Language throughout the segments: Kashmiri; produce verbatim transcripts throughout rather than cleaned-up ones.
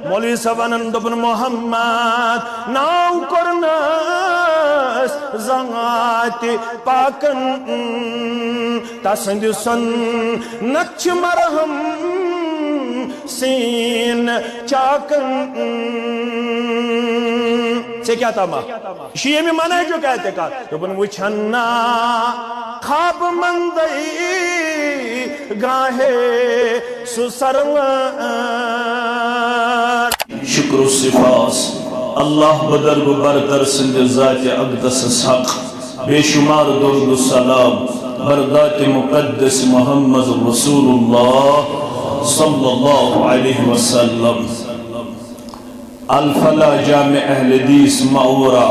مولوی صٲب ونان، دوٚپُن، محمد ناو کوٚرنس زانٛہہ تہِ پاکن، تسٕنٛدِ سُنت چھِ مرہم سین چاکن۔ ژےٚ کیٛاہ تما؟ یہِ چھُ ییٚمہِ منہجُک اعتقاد۔ دوٚپُن، وٕچھن نا خواب مندے گاہے سُہ سرلان۔ شکر و سپاس اللہ بدرگ و برتر سٕنٛدِ ذاتِ اقدسس حق۔ بے شمار درود و سلام بر ذاتِ مقدس محمد رسول اللہ صلی اللہ علیہ وسلم۔ الفلاح جامع اہل حدیث معورہ۔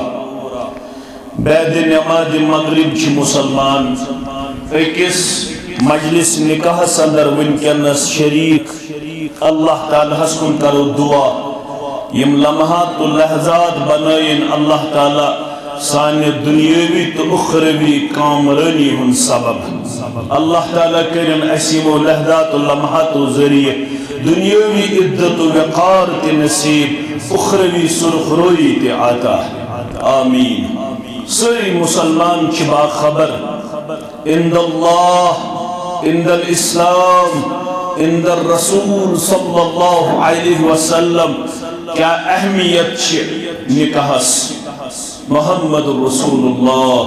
بعد نماز مغرب چھِ مسلمان أکِس مجلس نکاحس اندر وٕنکیٚنس شریک۔ اللہ تعالیٰ ہس کُن کرو دعا، یِم لمحات تہٕ لحظات بنٲیِن اللہ تعالیٰ سانہِ دنیاوی تہٕ اخروی کامرٲنی ہُنٛد سبب۔ اللہ تعالیٰ کٔرِن اَسہِ یِمو لحظات و لمحاتو ذٔریعہٕ دنیاوی عزت و وقار تہِ نصیب، اخروی سرخرویی تہِ عطا۔ آمین۔ سٲری مسلمان چھِ باخبر، عند اللہ، عند الاسلام، عند الرسول صلی اللہ علیہ وسلم کیا اہمیت چھِ نکاحس۔ محمد رسول اللہ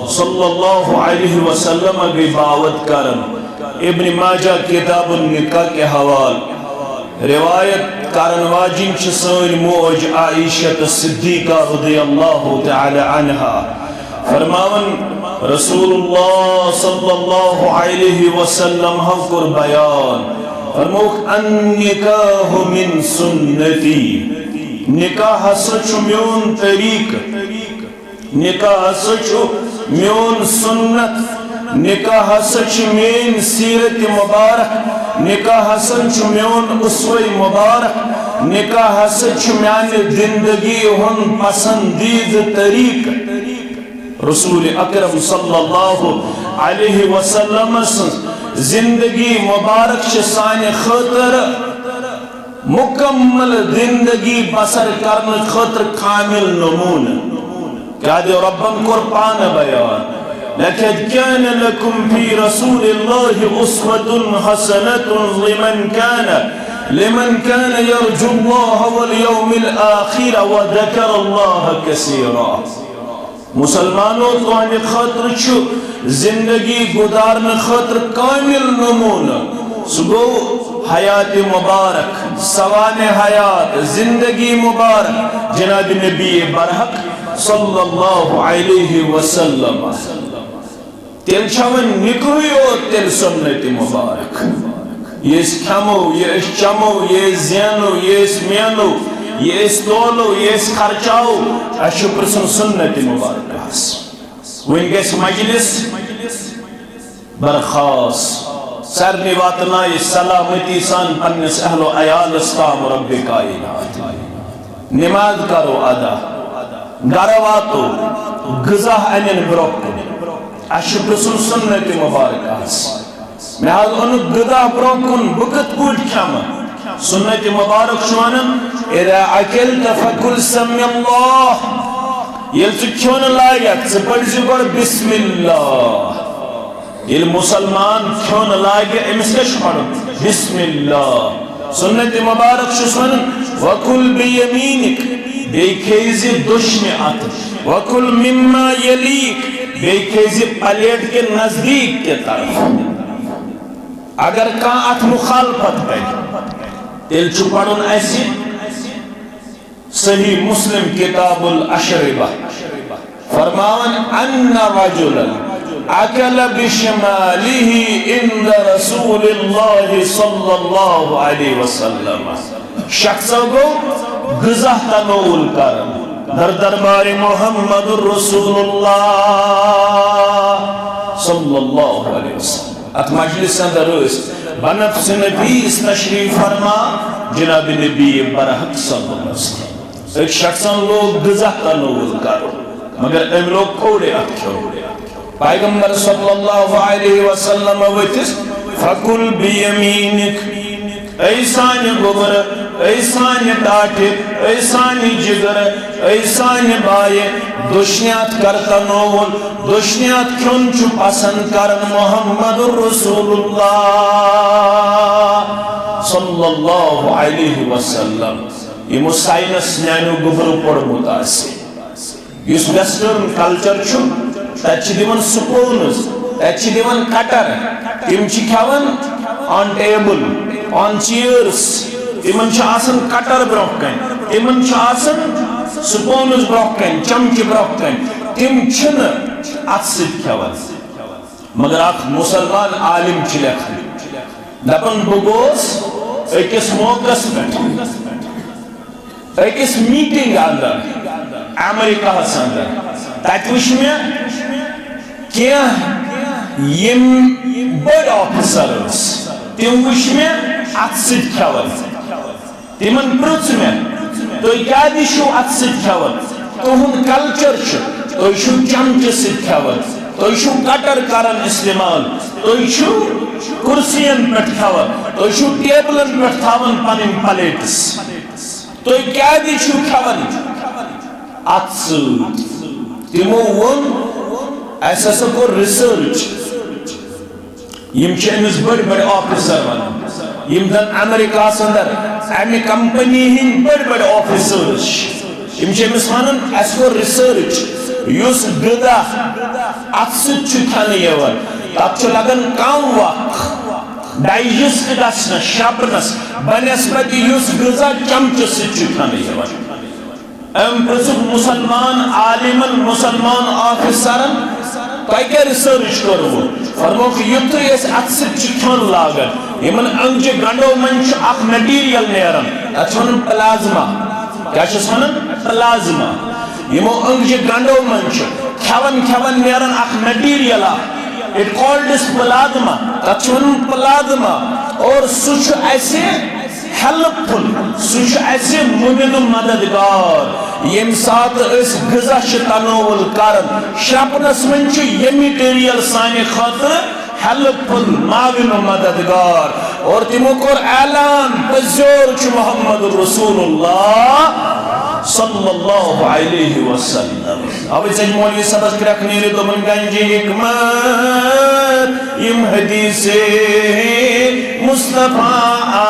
صلی اللہ علیہ وسلم گٔے باوت کرن۔ ابن ماجہ کتاب النکاح کے حوال روایت کرن واجن چھِ سٲنۍ موج عائشہ صدیقہ رضی اللہ تعالی عنہا۔ فرماون، رسول اللہ صلی اللہ علیہ وسلم ہو کر بیان، فرموک، النکاح من سنتی، نکاح ہسا چھُ میون طریقہ، نکاح ہسا چھُ میون سنت، نکاح ہسا چھِ میٲنۍ سیرت مبارک، نکاح ہسا چھُ میون اسوہ مبارک، نکاح ہسا چھُ میانہِ زندگی ہُنٛد پسندیدٕ طریقہٕ۔ رسول اکرم صلی اللہ علیہ وسلم سٕنٛز زندگی مبارک چھِ سانہِ خٲطرٕ مکمل زندگی بسر کرنہٕ خٲطرٕ کامل نمونہٕ۔ کیٛازِ رۄبن کوٚر پانہٕ بیان، لقد كان لكم في رسول الله أسوة حسنة لمن كان، لمن كان يرجو الله واليوم الآخر وذكر الله كثيرا۔ مسلمانو، تہنٛدِ خٲطرٕ چھُ زندگی گُزارنہٕ خٲطرٕ کامل نمونہٕ۔ سُہ گوٚو حیات مبارک، سوانح حیات، زندگی مبارک جناب نبی برحق صلی اللہ علیہ وسلم۔ تیٚلہِ چھا وۄنۍ نکاحٕے یوت تیٚلہِ سنت مبارک؟ یہِ أسۍ کھٮ۪مو، یہِ أسۍ چمو، یہِ أسۍ زینو، یہِ أسۍ مینو، یہِ أسۍ تولو، یہِ أسۍ خرچاوو، اَسہِ چھُ پرٛژھُن سنت مبارکس۔ وۄنۍ گژھِ مجلس برخاست، سارنٕے واتنایہِ سلامتی سان پننِس اہل و عیالس تام رب کائنات۔ نماز کرو ادا، گرٕ واتو، غذا انن برونٛہہ کُن۔ اَسہِ چھُ پرٛژھُن سنت مبارکس۔ مےٚ حظ اوٚنُکھ غذا برونٛہہ کُن، بہٕ کِتھ پٲٹھۍ کھٮ۪مہٕ؟ سنت مبارک چھُ ونان، اذا اکلت فکل سمی اللہ۔ ییٚلہِ ژٕ کھیوٚن لاگکھ، ژٕ پٔرزِ گۄڈٕ بسم اللہ۔ ییٚلہِ مسلمان کھیوٚن لاگہِ، أمِس کیٛاہ چھُ پرُن؟ بسم اللہ۔ سنت مبارک چھُس ونان، وکل بیمینک، بیٚیہِ کھیٚیہِ زِ دٔچھنہِ اتھٕ، وکل مما یلیک، بیٚیہِ کھیٚیہِ زِ پلیٹ کہِ نزدیٖک کہِ طرفہٕ۔ اگر کانٛہہ اتھ مخالفت کرِ، تیٚلہِ چھُ پرُن اسہِ صحیح مسلم کتاب الاشربہ۔ فرماوان، ان رجلا اکل بشمالہ عند رسول اللہ صلی اللہ علیہ وسلم۔ شخص گوٚو غذا تناول کران در دربار محمد رسول اللہ صلی اللہ علیہ وسلم۔ اتھ مجلس اندر ٲسۍ بنفس نبی تشریف فرما جناب نبی برحق صلی اللہ علیہ وسلم۔ أکۍ شخصن لوگ غذا تناول کرُن، مگر أمۍ لوگ کھوورِ اتھٕ کھیوٚن۔ پیغمبر صلی اللہ علیہ وسلم ؤتھِس، فکل بیمینک، اے سانہِ گوٚبرٕ، اے سانہِ ٹاٹھہِ، اے سانہِ جگر، اے سانہِ بایہِ، دُشنیات کرتنووُن، دُشنیات کھیوٚن چھُ پسند کران محمد رسول اللہ صلی اللہ علیہ وسلم۔ یِمو ساینس نیانیو گوٚبرو پوٚرمُت آسہِ۔ یُس ویسٹرن کلچر چھُ، تتہِ چھِ دِوان سپونز، تتہِ چھِ دِوان کٹر، تِم چھِ کھٮ۪وان on table, on chairs، تِمن چھِ آسان کٹر برونٛہہ کنہِ، تِمن چھِ آسان سپونز برونٛہہ کنہِ، چمچہٕ برونٛہہ کنہِ، تِم چھِنہٕ اتھٕ سۭتۍ کھٮ۪وان۔ مگر اکھ مسلمان عالم چھِ لیکھان، دپان، بہٕ گوس أکِس موقعس پٮ۪ٹھ، أکِس میٖٹِنٛگ اندر، امریکہس اندر، تتہِ وٕچھ مےٚ کینٛہہ یِم بٔڑۍ آفیسر ٲسۍ، تِم وٕچھ مےٚ اتھٕ سۭتۍ کھٮ۪وان۔ تِمن پرٛژھ مےٚ، تُہۍ کیٛازِ چھِو اتھٕ سۭتۍ کھٮ۪وان؟ تُہُنٛد کلچر چھُ، تُہۍ چھِو چمچہٕ سۭتۍ کھٮ۪وان، تُہۍ چھِو کٹر کران استعمال، تُہۍ چھِو کُرسین پٮ۪ٹھ کھٮ۪وان، تُہۍ چھِو ٹیبلن پٮ۪ٹھ تھاوان پنٕنۍ پلیٹس۔ تُہۍ کیٛازِ چھِو کھٮ۪وان اتھٕ سۭتۍ؟ تِمو ووٚن، اسہِ ہسا کوٚر ریسرچ، یِم چھِ أمِس بٔڑۍ بٔڑۍ آفیسر ونان، یِم زن امریکہس اندر امہِ کمپنی ہٕنٛدۍ بٔڑۍ بٔڑۍ آفیسرز چھِ۔ یِم چھِ أمِس ونان، اسہِ کوٚر ریسرچ، یُس غذا اتھٕ سۭتۍ چھُ کھٮ۪نہٕ یِوان، تتھ چھُ لگان کم وق ڈائجسٹ گژھنس، شرپنس، بنسبت یُس غذا چمچہٕ سۭتۍ چھُ کھٮ۪نہٕ یِوان۔ أمۍ پرٛژھُکھ مسلمان عالمن، مسلمان آفیسرن، تۄہہِ کیٛاہ ریسرچ کٔروٕ؟ فرمووُکھ، یُتھُے أسۍ اتھٕ سۭتۍ چھِ کھیوٚن لاگان، یِمن أنٛگجہِ گنٛڈو منٛز چھُ اکھ مٹیریل نیران، تتھ چھِ ونان پلازما۔ کیٛاہ چھِس ونان؟ پلازما۔ یِمو أنٛگجہِ گنٛڈو منٛز چھُ کھٮ۪وان کھٮ۪وان نیران اکھ مٹیریل اکھ، it called is plasma، تتھ چھِ ونان پلازما۔ اور سُہ چھُ اسہِ ہیلپ فُل، سُہ چھُ اسہِ مُمِن مددگار۔ ییٚمہِ ساتہٕ أسۍ غذا چھِ تناول کران، شرپنس منٛز چھُ یہِ مٹیریل سانہِ خٲطرٕ ہیلپ فُل، معاون و مددگار۔ اور تِمو کوٚر اعلان، پٔزیور چھُ محمد رسول اللہ صلی اللہ علیہ وسلم۔ اوے ژےٚ مولوی صٲبس کرٛٮ۪کھ نیرِ، دوٚپُن، گنجہِ حکمت یِم حدیث مصطفیٰ آ،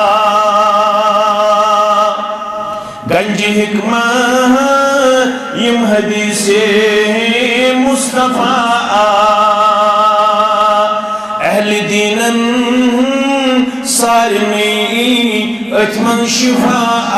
گنجہِ حکمت یِم حدیث مصطفیٰ آ، اہل دیٖنن سارنٕے أتھۍ منٛز شفا آ۔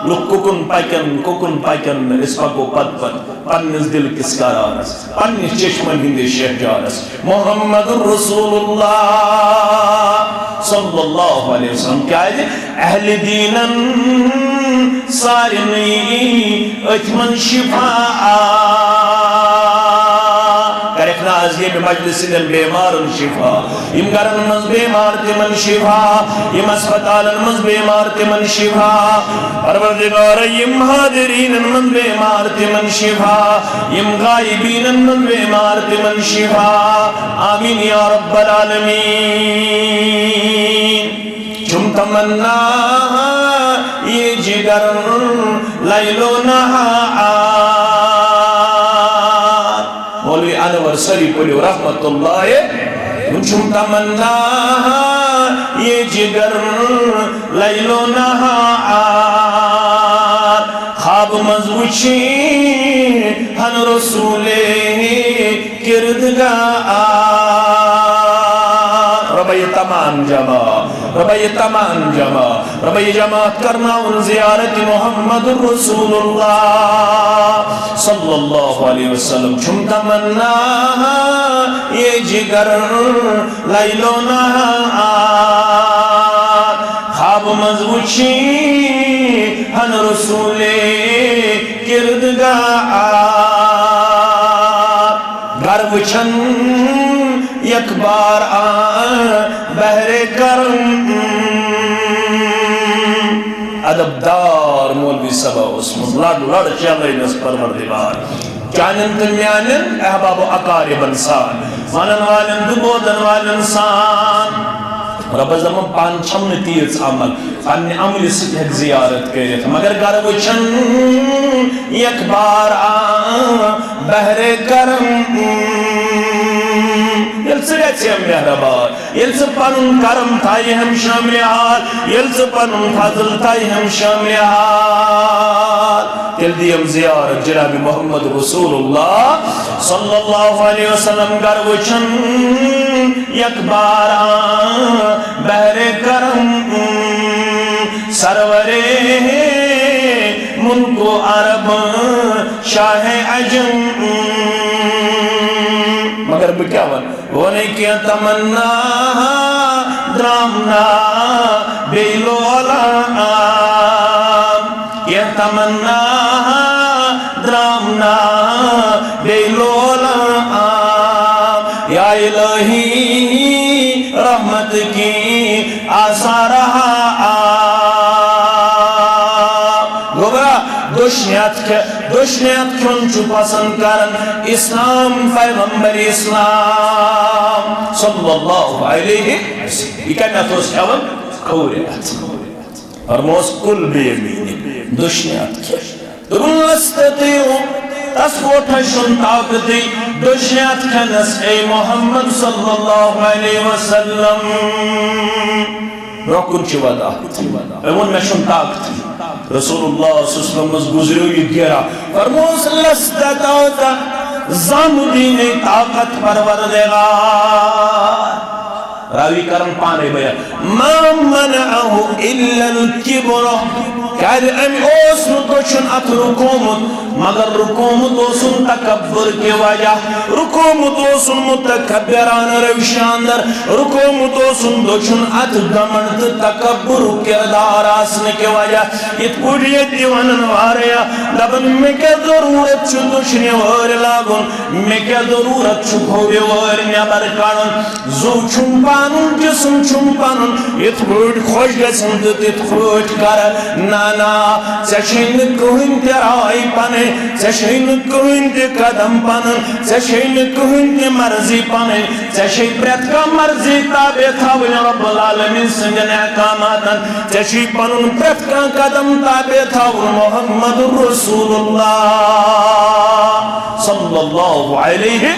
لُکھ کُکُن پکن، کُکُن پکن، أسۍ پکو پتہٕ پتہٕ پننِس دِل کِس قرارس، پننِس چشمن ہٕنٛدِس شہجارس، محمد رسول اللہ صلی اللہ علیہ وسلم۔ کیٛازِ؟ اہل دیٖنن سارنٕے أتھۍ منٛز شفا آ۔ کرکھ نہ از ییٚمہِ مجلس ہٕنٛدٮ۪ن بیمارن شفا، یِم گرن منٛز بیمار تِمن شفا، یِم ہسپتالن منٛز بیمار تِمن شفا، پروردگار یِم حاضریٖنن منٛز بیمار تِمن شفا، یِم غائبیٖنن منٛز بیمار تِمن شفا۔ آمین یا رب العالمین۔ چھُم تمنا یہ جگر لیلو نہار۔ مولوی انور سری پلیو رحمت اللہ، وۄنۍ چھُم تمنا یہ جگر لیلو نہار، خواب منٛز وٕچھِ ہن رسولے کردگار۔ رۄبا، یہِ تمام جماعت، رۄبا، یہِ تمام جماعت، رۄبا، یہِ جماعت کرناوُن زیارت محمد رسول اللہ صلی اللہ علیہ وسلم۔ چھُم تمنا یہ جگر لیلو نہار، خواب منٛز وٕچھِ ہن رسولے کردگار۔ گر وٕچھن یک بار آ بحر کرم۔ ادبدار مولوی صٲب اوسمُت، لڑ لڑ چلٲوِنس پروردگار۔ چانٮ۪ن تہٕ میانٮ۪ن احباب و اقاربن سان، ونن والٮ۪ن تہٕ بوزن والٮ۪ن سان۔ رۄبس دپان، پانہٕ چھم نہٕ تیٖژ عمل، پننہِ عملہِ سۭتۍ ہیٚکہِ زیارت کٔرِتھ، مگر گرٕ وٕچھن یک بار آ بحر کرم۔ ییٚلہِ ژٕ گژھِ مہربان، ییٚلہِ ژٕ پنُن کرم تھایہِ ہم شاملہِ حال، ییٚلہِ ژٕ پنُن فضل تھایہِ ہم شاملہِ حال، تیٚلہِ دِیم زیارت جناب محمد رسول اللہ صلی اللہ علیہ وسلم۔ گرٕ وٕچھن یک بار آ بحر کرم، سرور ملک و عرب شاہ عجم۔ مگر بہٕ کیٛاہ وَنہٕ؟ وونے کینٛہہ تمنا درامنا بیٚیہِ لولام، کینٛہہ تمنا درامنا بیٚیہِ لولام۔ یا الہی رحمت کی آسا رہا آ۔ گوٚبرا، دٔچھنہِ اَتھٕ کھےٚ، دٔچھنہِ اَتھٕ کھیوٚن چھُ پسند کران اسلام، پیغمبر اسلام صلی اللہ علیہ وسلم۔ یہِ کَمہِ اَتھٕ اوس کھٮ۪وان؟ کھوورِ اَتھٕ۔ فرموس، کُل بیمینی، دٔچھنہِ اَتھٕ کھےٚ۔ دوٚپُن، لستطیع، تس ووٹھس چھُنہٕ طاقتٕے دٔچھنہِ اَتھٕ کھٮ۪نس، اے محمد صلی اللہ علیہ وسلم۔ برونٛہہ کُن چھِ وَدان۔ أمۍ ووٚن، مےٚ چھُنہٕ طاقتٕے۔ رسول اللہ صلی اللہ علیہ وسلمس گُزریو یہِ گیرا۔ فرموس، لستطعت، زانٛہہ دِی نہٕ طاقت پروردگار۔ راوی کرن پانے بیان۔ ما منعه الا الكبر۔ کیازِ أمۍ اوس نہٕ دٔچھُن اَتھٕ رُکومُت، مگر رُکومُت اوسُن تکبر کہِ وجہ۔ رُکومُت اوسُن متکبرانہٕ روشہِ اندر۔ رُکومُت اوسُن دٔچھُن اَتھٕ گھمنڈ تہٕ تکبرُک کردار آسنہٕ کہِ وجہ۔ یِتھ پٲٹھۍ ییٚتہِ تہِ ونان واریاہ، دپان، مےٚ کیٛاہ ضروٗرت چھُ دٔچھنہِ وٲرۍ لاگُن؟ مےٚ کیٛاہ ضروٗرت چھُ کھوورِ وٲرۍ نٮ۪بر کڑُن؟ زُو چھُم پنُن، جسم چھُم پنُن، یِتھ پٲٹھۍ خۄش گژھن تہٕ تِتھ پٲٹھۍ کر۔ نہ، نہ، ژےٚ چھے نہٕ کٕہٕنۍ تہِ راے پنٕنۍ، ژےٚ چھے نہٕ کٕہٕنۍ تہِ قدم پنُن، ژےٚ چھے نہٕ کٕہٕنۍ تہِ مرضی پنٕنۍ، ژےٚ چھے پرٛٮ۪تھ کانٛہہ مرضی تابع تھاوٕنۍ رب العالمین سٕنٛدٮ۪ن احکاماتن، ژےٚ چھُے پنُن پرٛٮ۪تھ کانٛہہ قدم تابع تھاوُن محمد رسول اللہ صلی اللہ علیہ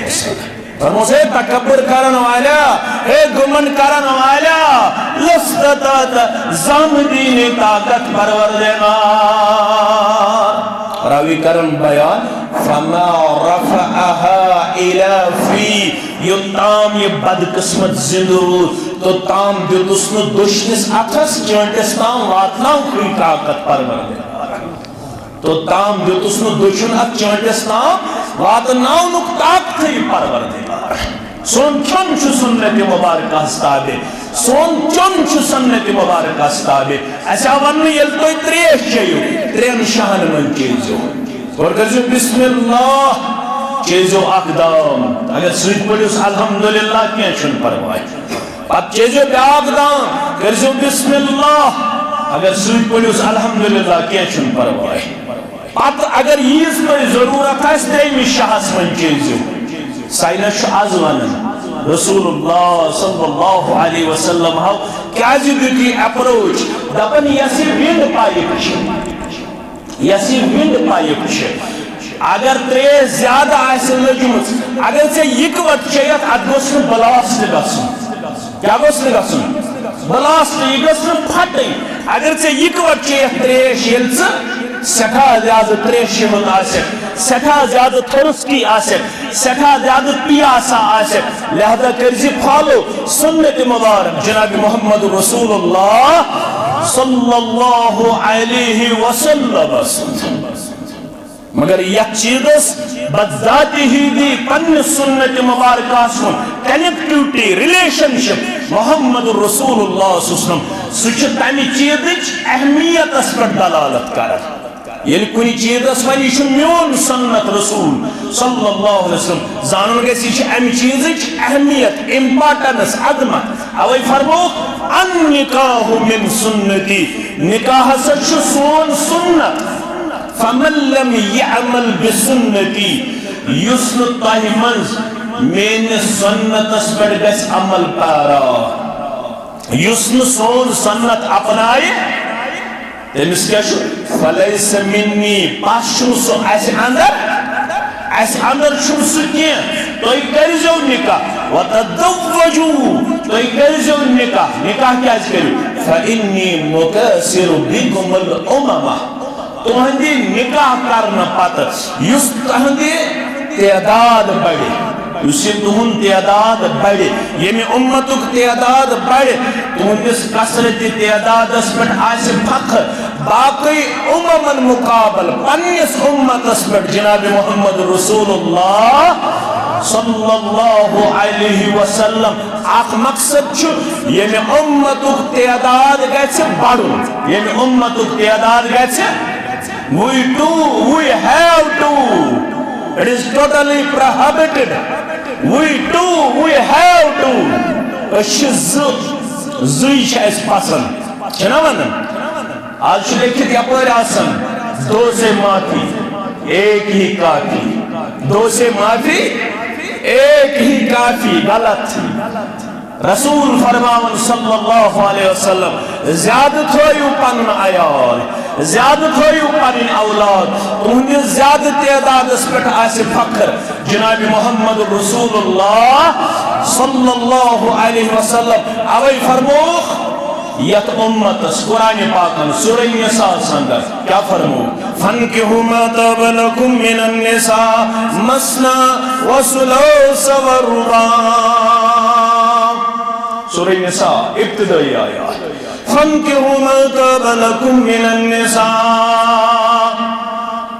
وسلم۔ فرموس، اے تکبر کرن والا، اے گمنڈ کرن والا، لستطعت، زانٛہہ دِی نہٕ طاقت پروردگار۔ راوی کرن بیان، فما رفعها الی فی، یوٚتام یہِ بدقسمت زندٕ روٗد، توٚتام دیُتُس نہٕ دٔچھنِس اَتھس چٲنٛٹِس تام واتناونُکُے طاقت پروردگار۔ توٚتام دیُتُس نہٕ دٔچھُن اَتھ چٲنٛٹِس تام واتناونُک طاقتٕے پروردگار۔ سون کھیوٚن چھُ سنت مبارکہس تابع، سون چیوٚن چھُ سنت مبارکہس تابع۔ اَسہِ آو وننہٕ، ییٚلہِ تُہۍ ترٛیش چیٚیِو، ترٛٮ۪ن شاہن منٛز چیٚزیو۔ گۄڈٕ کٔرزیو بسم اللہ، چیٚزیو اکھ دام۔ اگر سۭتۍ پٔرِوس الحمدللہ، کینٛہہ چھُنہٕ پرواے۔ پتہٕ چیٚزیو بیٛاکھ دام، کٔرزیو بسم اللہ۔ اگر سۭتۍ پٔرِوس الحمدللہ، کینٛہہ چھُنہٕ پرواے۔ پتہٕ اگر ییٖژ تۄہہِ ضروٗرت آسہِ، ترٛیٚیمِس شاہس منٛز چیٚزیو۔ ساینس چھُ از ونان، رسول اللہ صلی اللہ علیہ وسلم ہو کیازِ دیُت یہِ اپروچ؟ دپان، یۄس یہِ ونڈ پایپ چھِ، یۄس یہِ ونڈ پایپ چھِ، اگر ترٛیش زیادٕ آسہِ لٔجمٕژ، اگر ژےٚ یِکوَٹ چیٚیَتھ، اتھ گوٚژھ نہٕ بلاسٹ گژھُن۔ کیٛاہ گوٚژھ نہٕ گژھُن؟ بلاسٹ، یہِ گٔژھ نہٕ پھٹٕنۍ۔ اگر ژےٚ یِکوَٹ چیٚیَتھ ترٛیش، ییٚلہِ ژٕ سٮ۪ٹھاہ زیادٕ ترٛیشہِ ہُنٛد آسٮ۪کھ، سٮ۪ٹھاہ زیادٕ تھرسٹی آسٮ۪کھ، سٮ۪ٹھاہ زیادٕ پیاسا آسٮ۪کھ، لہذا کٔرۍ زِ فالو سنت مبارک جناب محمد رسول اللہ صلی اللہ علیہ وسلم۔ مگر یتھ چیزس بذاتِ ہی دی پننہِ سنت مبارکہس کُن کنیکٹیوٹی، ریلیشن شپ محمد رسول اللہ صلی اللہ علیہ وسلم، سُہ چھُ تمہِ چیزٕچ اہمیتس پٮ۪ٹھ دلالت کران۔ ییٚلہِ کُنہِ چیزس ونہِ، یہِ چھُ میون سنت رسول صلی اللہ علیہ وسلم، زانُن گژھِ، یہِ چھِ امہِ چیزٕچ اہمیت، امپارٹنس، عظمت۔ اوے فرمووُکھ، النکاح من سنتی، نکاح ہسا چھُ سون سنت۔ فمن لم یعمل بسنتی، یُس نہٕ تۄہہِ منٛز میٲنِس سنتس پٮ۪ٹھ گژھِ عمل پیرا، یُس نہٕ سون سنت اپنایہِ، تٔمِس کیٛاہ چھُ؟ فلیس منی، پس چھُنہٕ سُہ اسہِ اندر، اسہِ اندر چھُنہٕ سُہ کینٛہہ۔ تُہۍ کٔرۍزیو نکاح، وتزوجوا، تُہۍ کٔرۍزیو نکاح۔ نکاح کیٛازِ کٔرِو؟ فانی مکثر بکم الامم، تُہنٛدِ نکاح کرنہٕ پتہٕ یُس تُہنٛدِ تعداد بڑِ، یُس یہِ تُہُنٛد تعداد بڑِ، ییٚمہِ اُمتُک تعداد بڑِ، تُہنٛدِس کثرت تعدادس پٮ۪ٹھ آسہِ فخر، باقٕے اُممن مُقابل پننِس اُمتس پٮ۪ٹھ جناب محمد رسول اللہ صلی اللہ علیہ وسلم۔ اکھ مقصد چھُ، ییٚمہِ اُمتُک تعداد گژھِ بڑُن، ییٚمہِ اُمتُک تعداد گژھِ، we do, we have to, it is totally prohibited, we do, we have to۔ أسۍ چھِ زٕ، زٕے چھِ اَسہِ پسند، چھِنہ ونان؟ آز چھُ لیکھِتھ یپٲرۍ آسان، دو سے معافی، ایک ہی کافی، دو سے معافی، ایک ہی کافی، غلط۔ رسول فرماوان صلی اللہ علیہ وسلم، زیادٕ تھٲیِو پنُن عیال، زیادٕ تھٲیِو پنٕنۍ اولاد، تُہنٛدِس زیادٕ تعدادس پٮ۪ٹھ آسہِ فخر۔ جناب محمد رسول اللہ صلی اللہ علیہ وسلم اوے فرمووُکھ یتھ اُمتس قرآن پاکن سورہ نساء اندر کیا فرمووُکھ؟ فانکحوا ما طاب لکم من النساء مثنی و ثلاث و رباع۔ سورہ نساء، ابتدائی آیات۔ فانکحوا ما طاب لکم من النساء۔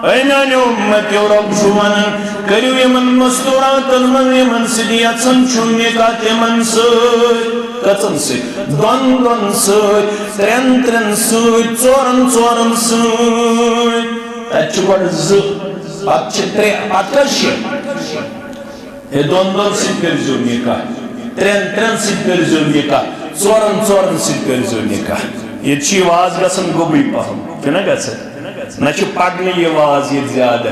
اے میانہِ اُمتیو، رب چھُ ونان، کٔرِو یِمن مستوراتن منٛز، یِمن سۭتۍ یژھان چھُم نکاح، تِمن سۭتۍ۔ کٔژن سۭتۍ؟ دۄن دۄن سۭتۍ، ترٛٮ۪ن ترٛٮ۪ن سۭتۍ، ژورن ژورن سۭتۍ۔ تتہِ چھِ گۄڈٕ زٕ، پتہٕ چھِ ترٛےٚ، پتہٕ کٔژ چھِ؟ ہے، دۄن دۄن سۭتۍ کٔرۍزیو نکاح، ترٛٮ۪ن ترٛٮ۪ن سۭتۍ کٔرۍزیو نکاح، ژورن ژورن سۭتۍ کٔرۍزیو نکاح۔ ییٚتہِ چھُ یہِ واز گژھان گوٚبُے پہم، چھُنہ گژھان؟ نہ چھُ پرنہٕ یہِ واز ییٚتہِ زیادٕ۔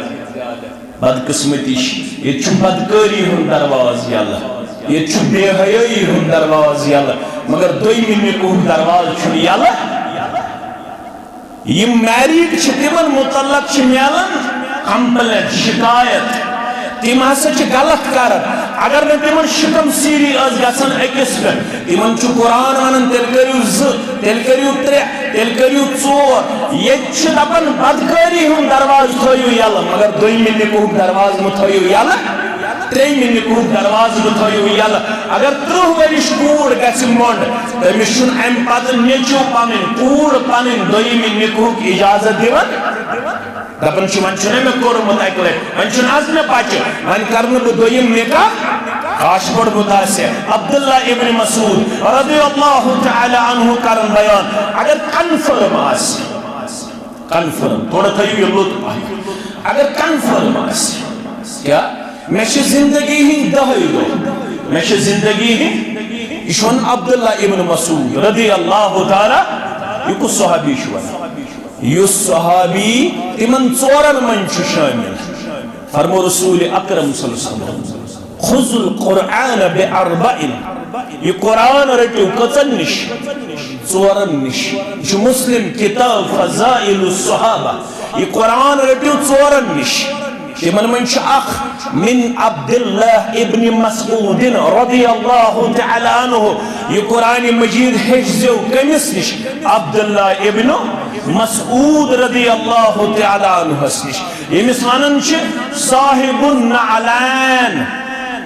بدقسمتی چھِ، ییٚتہِ چھُ بدکٲری ہُنٛد دروازٕ یَلہٕ، ییٚتہِ چھُ بے حیٲیی ہُنٛد دروازٕ یَلہٕ، مگر دوٚیمہِ نکاحُک دروازٕ چھُنہٕ یَلہٕ۔ یِم میریڈ چھِ، تِمن متعلق چھِ میلان کمپلینٹ، شکایت۔ تِم ہسا چھِ غلط کران۔ اگر نہٕ تِمن شکم سیری ٲس گژھان أکِس پٮ۪ٹھ، تِمن چھُ قرآن ونان، تیٚلہِ کٔرِو زٕ، تیٚلہِ کٔرِو ترٛےٚ، تیٚلہِ کٔرِو ژور۔ ییٚتہِ چھِ دپان بدکٲری ہُنٛد دروازٕ تھٲیِو یَلہٕ، مگر دوٚیمہِ نکاحُک دروازٕ مہٕ تھٲیِو یَلہٕ۔ ترٛیٚیمہِ نکاحُک دروازٕ مہٕ تھٲیِو یَلہٕ۔ اگر ترٕٛہ ؤرِش کوٗر گژھِ مۄنٛڈ، تٔمِس چھُنہٕ اَمہِ پتہٕ نیٚچُو پنٕنۍ، کوٗر پنٕنۍ دوٚیمہِ نکاحُک اجازت دِوان۔ دَپان چھُ، وۄنۍ چھُنہ مےٚ کوٚرمُت اَکہِ لٹہِ، وۄنۍ چھُنہٕ از مےٚ بچہِ، وۄنۍ کرٕ نہٕ بہٕ دوٚیِم نکاح۔ کاش پوٚرمُت آسہِ۔ عبداللہ ابن مسعود رضی اللہ تعالی عنہ کران بیان، اگر کنفرم آسہِ، کنفرم، تھوڑا تھٲیِو یہِ لوٚت پہن۔ اگر کنفرم آسہِ، کیا مےٚ چھِ زندگی ہٕنٛدۍ دَہَے دۄہ، مےٚ چھِ زندگی ہٕنٛدۍ، یہِ چھُ وَنان عبداللہ ابن مسعود رضی اللہ تعالی، یہِ کُس صحابی چھُ وَنان؟ یُس صحابی تِمن ژورن منٛز چھُ شٲمِل۔ فرمو رسول اکرم صلی اللہ علیہ وسلم، خذ القرآن بأربع۔ یہِ قرآن رٔٹِو کٔژن نِش؟ ژورن نِش۔ یہِ چھُ مسلم کتاب فضائل الصحابہ۔ یہِ قرآن رٔٹِو ژورن نِش۔ تِمن منٛز چھُ اکھ من عبداللہ ابن مسعود رضی اللہ تعالی عنہ۔ یہِ قرآن مجید ہیٚچھ زیو کٔمِس نِش؟ عبداللہ ابن مسعود رضی اللہ تعالی عنہس نِش۔ ییٚمِس ونان چھِ صاحب النعلین۔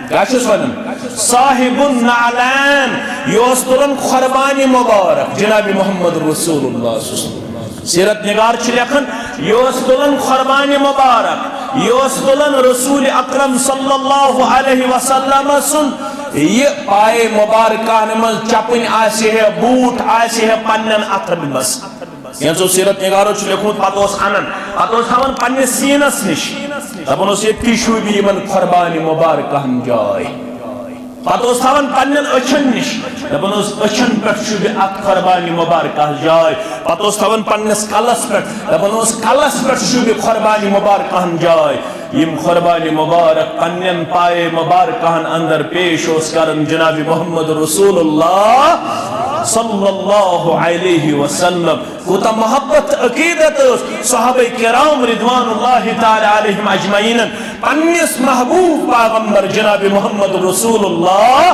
کیٛاہ چھِس ونان؟ صاحب النعلین۔ یہِ اوس تُلان قربانِ مبارک جناب محمد رسول اللہ صلی اللہ علیہ وسلم۔ سیرت نگار چھِ لیکھان، یہِ اوس تُلان قربانِ مبارک، یہِ اوس تُلان رسول اکرم صلی اللہ علیہ وسلم سُنٛد یہِ پایہِ مبارکہن منٛز چپٕنۍ آسہِ ہے، بوٗٹھ آسہِ ہے پننٮ۪ن اتھن منٛز۔ کینٛژو سیرت نگارو چھُ لیوٚکھمُت، پتہٕ اوس انان، پتہٕ اوس تھاوان پننِس سیٖنس نِش۔ دپان اوس، ییٚتھی چھُو بہٕ یِمن قربانِ مبارکہن جاے۔ پتہٕ اوس تھاوان پننٮ۪ن أچھن نِش۔ دپان اوس، أچھن پٮ۪ٹھ چھُو بہٕ اتھ قربانِ مبارکہ جاے۔ پتہٕ اوس تھاوان پننِس کلس پٮ۪ٹھ۔ دپان اوس، کلس پٮ۪ٹھ چھُو بہٕ قربانِ مبارکہن جاے۔ یِم قربانِ مبارک پننٮ۪ن پایے مبارکہن اندر پیش اوس کران جناب محمد رسول اللہ۔ صلی اللہ علیہ وسلم۔ کوتاہ محبت عقیدت ٲس صحابہ کرام رضوان اللہ تعالی علیہم اجمعین پننِس محبوب پیغمبر جناب محمد رسول اللہ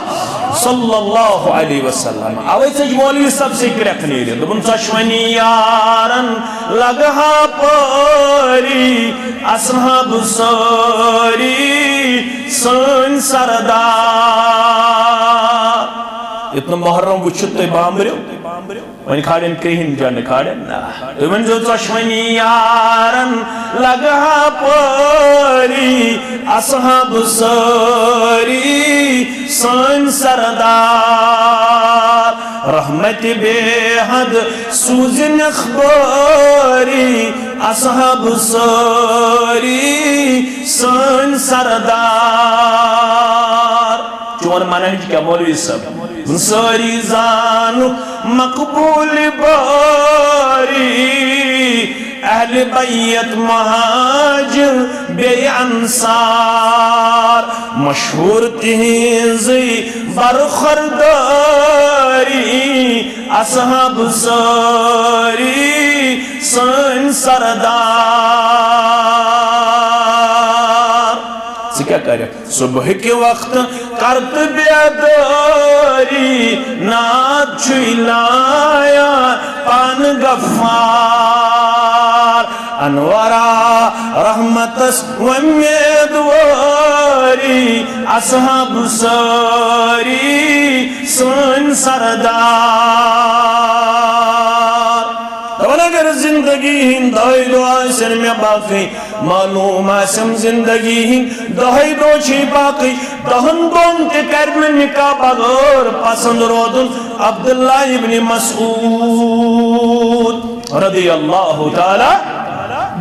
صلی اللہ علیہ وسلم۔ اوے ژٔج مولوی صٲب سٕے کرٛٮ۪کھ نیٖرِتھ۔ دوٚپُن، "ژۄشوٕنی یارن لگہٕ ہا پٲری، اصحاب سٲری سٲنۍ سردار۔" یوٚت نہٕ محرم وٕچھِتھ تُہۍ بامبریو، وۄنۍ کھالن کرٛہِنۍ جنڈٕ، کھالن نا۔ تُہۍ ؤنۍزیو، "ژۄشوٕنی یارن لگہٕ ہا پٲری، اصحاب سٲری سٲنۍ سردار۔ رحمت بے حد سوٗزِنَکھ بٲری، اصحاب سٲری سٲنۍ سردار۔" چون منہج کیا مولوی صٲب؟ سٲری زانُکھ مقبول بٲری، اہل بیت مہاجر بیٚیہِ انصار، مشہوٗر تِہنٛزٕے برخوردٲری، اصحاب سٲری سٲنۍ سردار۔ ژٕ کیٛاہ کَرَکھ؟ صبح کہِ وقتہٕ کر تہٕ بیدٲری، نعت چھُے لایان پانہٕ غفار۔ انورا رحمتس وۄمیدوٲری، اصحاب سٲری سٲنۍ سردار۔ دپان اگر زندگی ہٕنٛدۍ دۄہے دۄہ آسن مےٚ باقٕے، معلوم آسم زندگی ہٕنٛدۍ دۄہے دۄہ چھِ باقٕے، دہن دۄہن تہِ کرِ نہٕ نکاح بغٲر پسند روزُن عبداللہ ابن مسعود رضی اللہ تعالی۔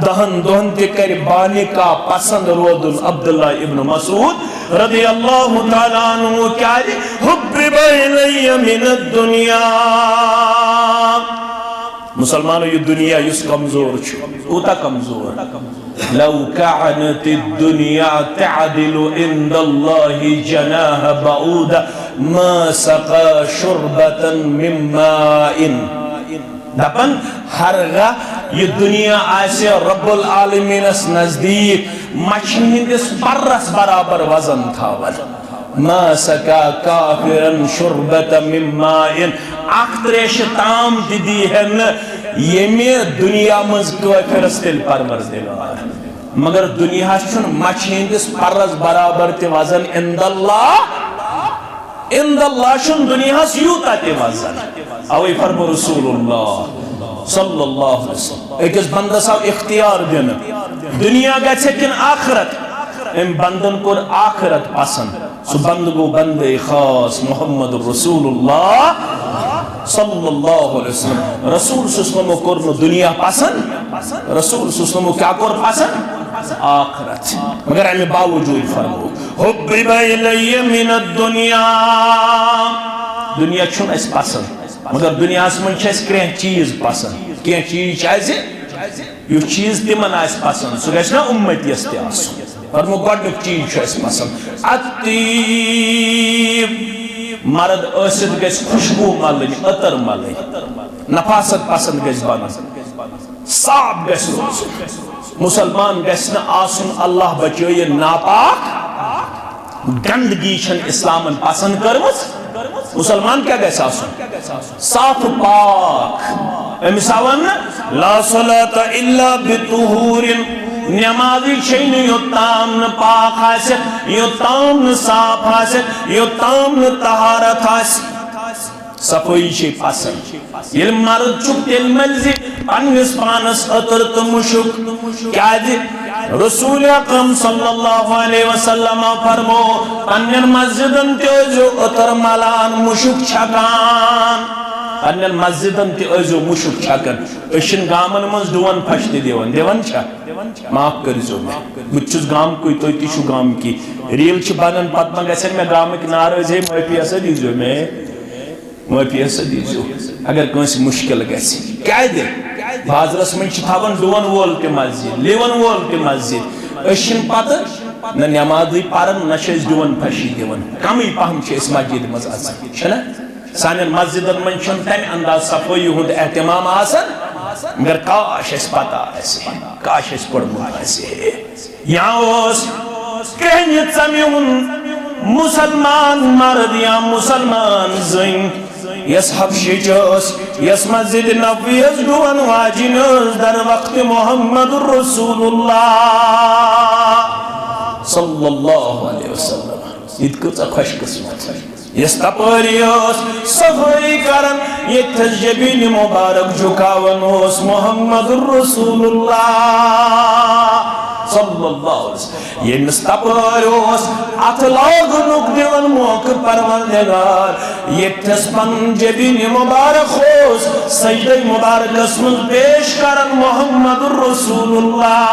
دہن دۄہن تہِ کرِ بانکاح پسند روزُن عبداللہ ابن مسعود رضی اللہ تعالی عنہ۔ کیازِ؟ حبب الیہ من الدنیا۔ مسلمانو، یہِ دُنیا یُس کمزور چھُ، کوٗتاہ کمزور۔ لو كانت الدنيا تعدل عند الله جناح بعوضة ما سقى شربة من ماء۔ دپان، ہرگاہ یہِ دُنیا آسہِ رب العالمینس نزدیٖک مچھِ ہٕنٛدِس پرس برابر وزن تھاوان، ما سقى كافرا شربة من ماء، اکھ تریشہِ تام تہِ دی ہے نہٕ ییٚمہِ دُنیا منٛز کٲفرس تیٚلہِ پروردگار۔ مگر دُنیاہس چھُنہٕ مچھِ ہٕنٛدِس پرس برابر تہِ وزن عند اللہ، عند اللہ چھُنہٕ دُنیاہس یوٗتاہ تہِ وزن۔ اوے فرمو رسول اللہ صلی اللہ علیہ وسلم، أکِس بندس آو اختیار دِنہٕ، دُنیا گژھِ کِنہٕ آخرت؟ أمۍ بندن کوٚر آخرت پسند۔ سُہ بندٕ گوٚو بندے خاص محمد رسول اللہ صلی اللہ علیہ وسلم۔ رسول صلی اللہ علیہ وسلمو کوٚر نہٕ دُنیا پسند، رسول صلی اللہ علیہ وسلمو کیٛاہ کوٚر پسند؟ آخرت۔ مگر امہِ باوجود فرمو، حبب الیہ من الدنیا، دُنیا چھُنہٕ اَسہِ پسند، مگر دُنیاہس منٛز چھِ اَسہِ کینٛہہ چیٖز پسند۔ کینٛہہ چیٖز چھِ اَسہِ یُس چیٖز تِمن آسہِ پسند، سُہ گژھِ نا اُمتیس تہِ آسُن۔ فرمو، گۄڈٕنیُک چیٖز چھُ اَسہِ پسند۔ الطیب، مرد ٲسِتھ گژھِ خوشبو ملٕنۍ، عطر ملٕنۍ، نفاست پسند گژھِ بنُن، صاف گژھِ روزُن۔ مسلمان گژھِ نہٕ آسُن، اللہ بچٲیِن، ناپاک۔ گندگی چھنہٕ اسلامن پسند کٔرمٕژ۔ مسلمان کیٛاہ گژھِ آسُن؟ صاف پاک۔ أمِس آو وننہٕ، "لا صلاة الا بطہور"۔ نمازٕے چھے نہٕ یوٚتام نہٕ پاک آسہِ، یوٚتام نہٕ صاف آسہِ، یوٚتام نہٕ طہارت آسہِ۔ صفٲیی چھے پسند۔ ییٚلہِ مرد چھُ، تیٚلہِ مٔلۍ زِ پننِس پانس عطر تہٕ مُشُک۔ کیازِ؟ رسول اکرم صلی اللہ علیہ وسلم فرمو، پننٮ۪ن مسجدن تہِ ٲسۍزیو عطر ملان، مُشُک چھکان۔ پننٮ۪ن مسجدن تہِ ٲسۍزیو مُشُک چھکان۔ أسۍ چھِنہٕ گامن منٛز ڈُون پھش تہِ دِوان، دِوان چھا؟ معاف کٔرۍزیو مےٚ، بہٕ تہِ چھُس گامکُے، تُہۍ تہِ چھِو گامکی۔ ریل چھِ بنان، پتہٕ ما گژھن مےٚ گامٕکۍ ناراض، ہے معٲفی ہسا دیٖزیو مےٚ۔ معٲفی ہسا دیٖزیو، اگر کٲنٛسہِ مُشکِل گژھِ۔ کیٛازِ؟ بازرس منٛز چھِ تھاوان ڈُون وول تہِ مسجد، لِون وول تہِ مسجد۔ أسۍ چھِنہٕ پتہٕ نہ نٮ۪مازٕے پران، نہ چھِ أسۍ ڈُون پھشی دِوان۔ کمٕے پہم چھِ أسۍ مسجدِ منٛز اژان، چھِنہ؟ سانٮ۪ن مسجدن منٛز چھُنہٕ تَمہِ انداز صفٲیی ہُنٛد اہتمام آسان، مگر کاش اَسہِ پتہ آسہِ ہے، کاش اَسہِ پوٚرمُت آسہِ ہے۔ یا اوس کرٛہنہِ ژَمہِ ہُنٛد مُسلمان مرد یا مُسلمان زٔنۍ، یۄس حبشِچ ٲس، یۄس مسجد نبوی یَس ڈُوَن واجِنۍ ٲس، در وقت محمد رسول اللہ صلی اللہ علیہ وسلم۔ یہِ تہِ کۭژاہ خۄش قٕسمت۔ یۄس تپٲرۍ ٲس صفٲیی کران، ییٚتھس جبین مبارک جھکاوان اوس محمد رسول اللہ صلی اللہ علیہ وسلم۔ ییٚمِس تپٲرۍ اوس اتھ لاگنُک دِوان موقعہٕ پروردگار، ییٚتھس پنُن جبین مبارک اوس سجدہ مبارکس منٛز پیش کران محمد رسول اللہ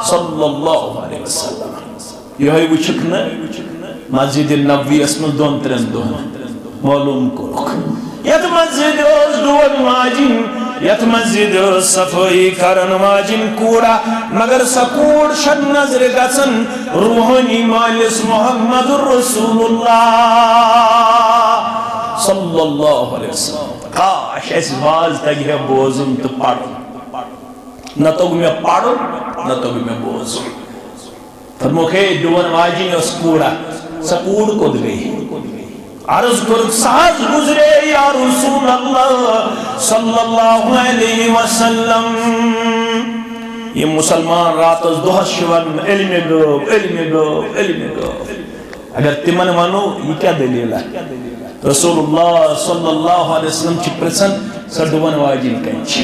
صلی اللہ علیہ وسلم۔ یہے وچھکھ نہ مسجد نبوی یس منٛز دۄن ترٛٮ۪ن دۄہن؟ معلوم کوٚرُکھ، یتھ مسجد اوس ڈُون واجِنۍ، یتھ مسجد اوس صفٲیی کرن واجِنۍ کوٗرا، مگر سۄ کوٗر چھےٚ نظرِ گژھان روحٲنی مٲلِس محمد رسول اللہ صلی اللہ علیہ وسلم۔ کاش اَسہِ واز تگہِ ہے بوزُن تہٕ پرُن۔ نہ توٚگ مےٚ پرُن، نہ توٚگ مےٚ بوزُن۔ فرمووُکھ، ہے، ڈُون واجِنۍ ٲس کوٗرا، سۄ کوٗر کوٚت گٔے؟ عرض کوٚرُکھ، سۄ حظ گُزرے یا رسول اللہ صلی اللہ علیہ وسلم۔ یِم مُسلمان راتس دۄہس چھِ ونان، علمِ غٲب، علمِ غٲب، علمِ غٲب۔ اگر تِمن ونو، یہِ کیٛاہ دٔلیٖلہ؟ رسول اللہ صلی اللہ علیہ وسلم چھِ پرژھان، سۄ ڈُون واجِنۍ کتہِ چھِ؟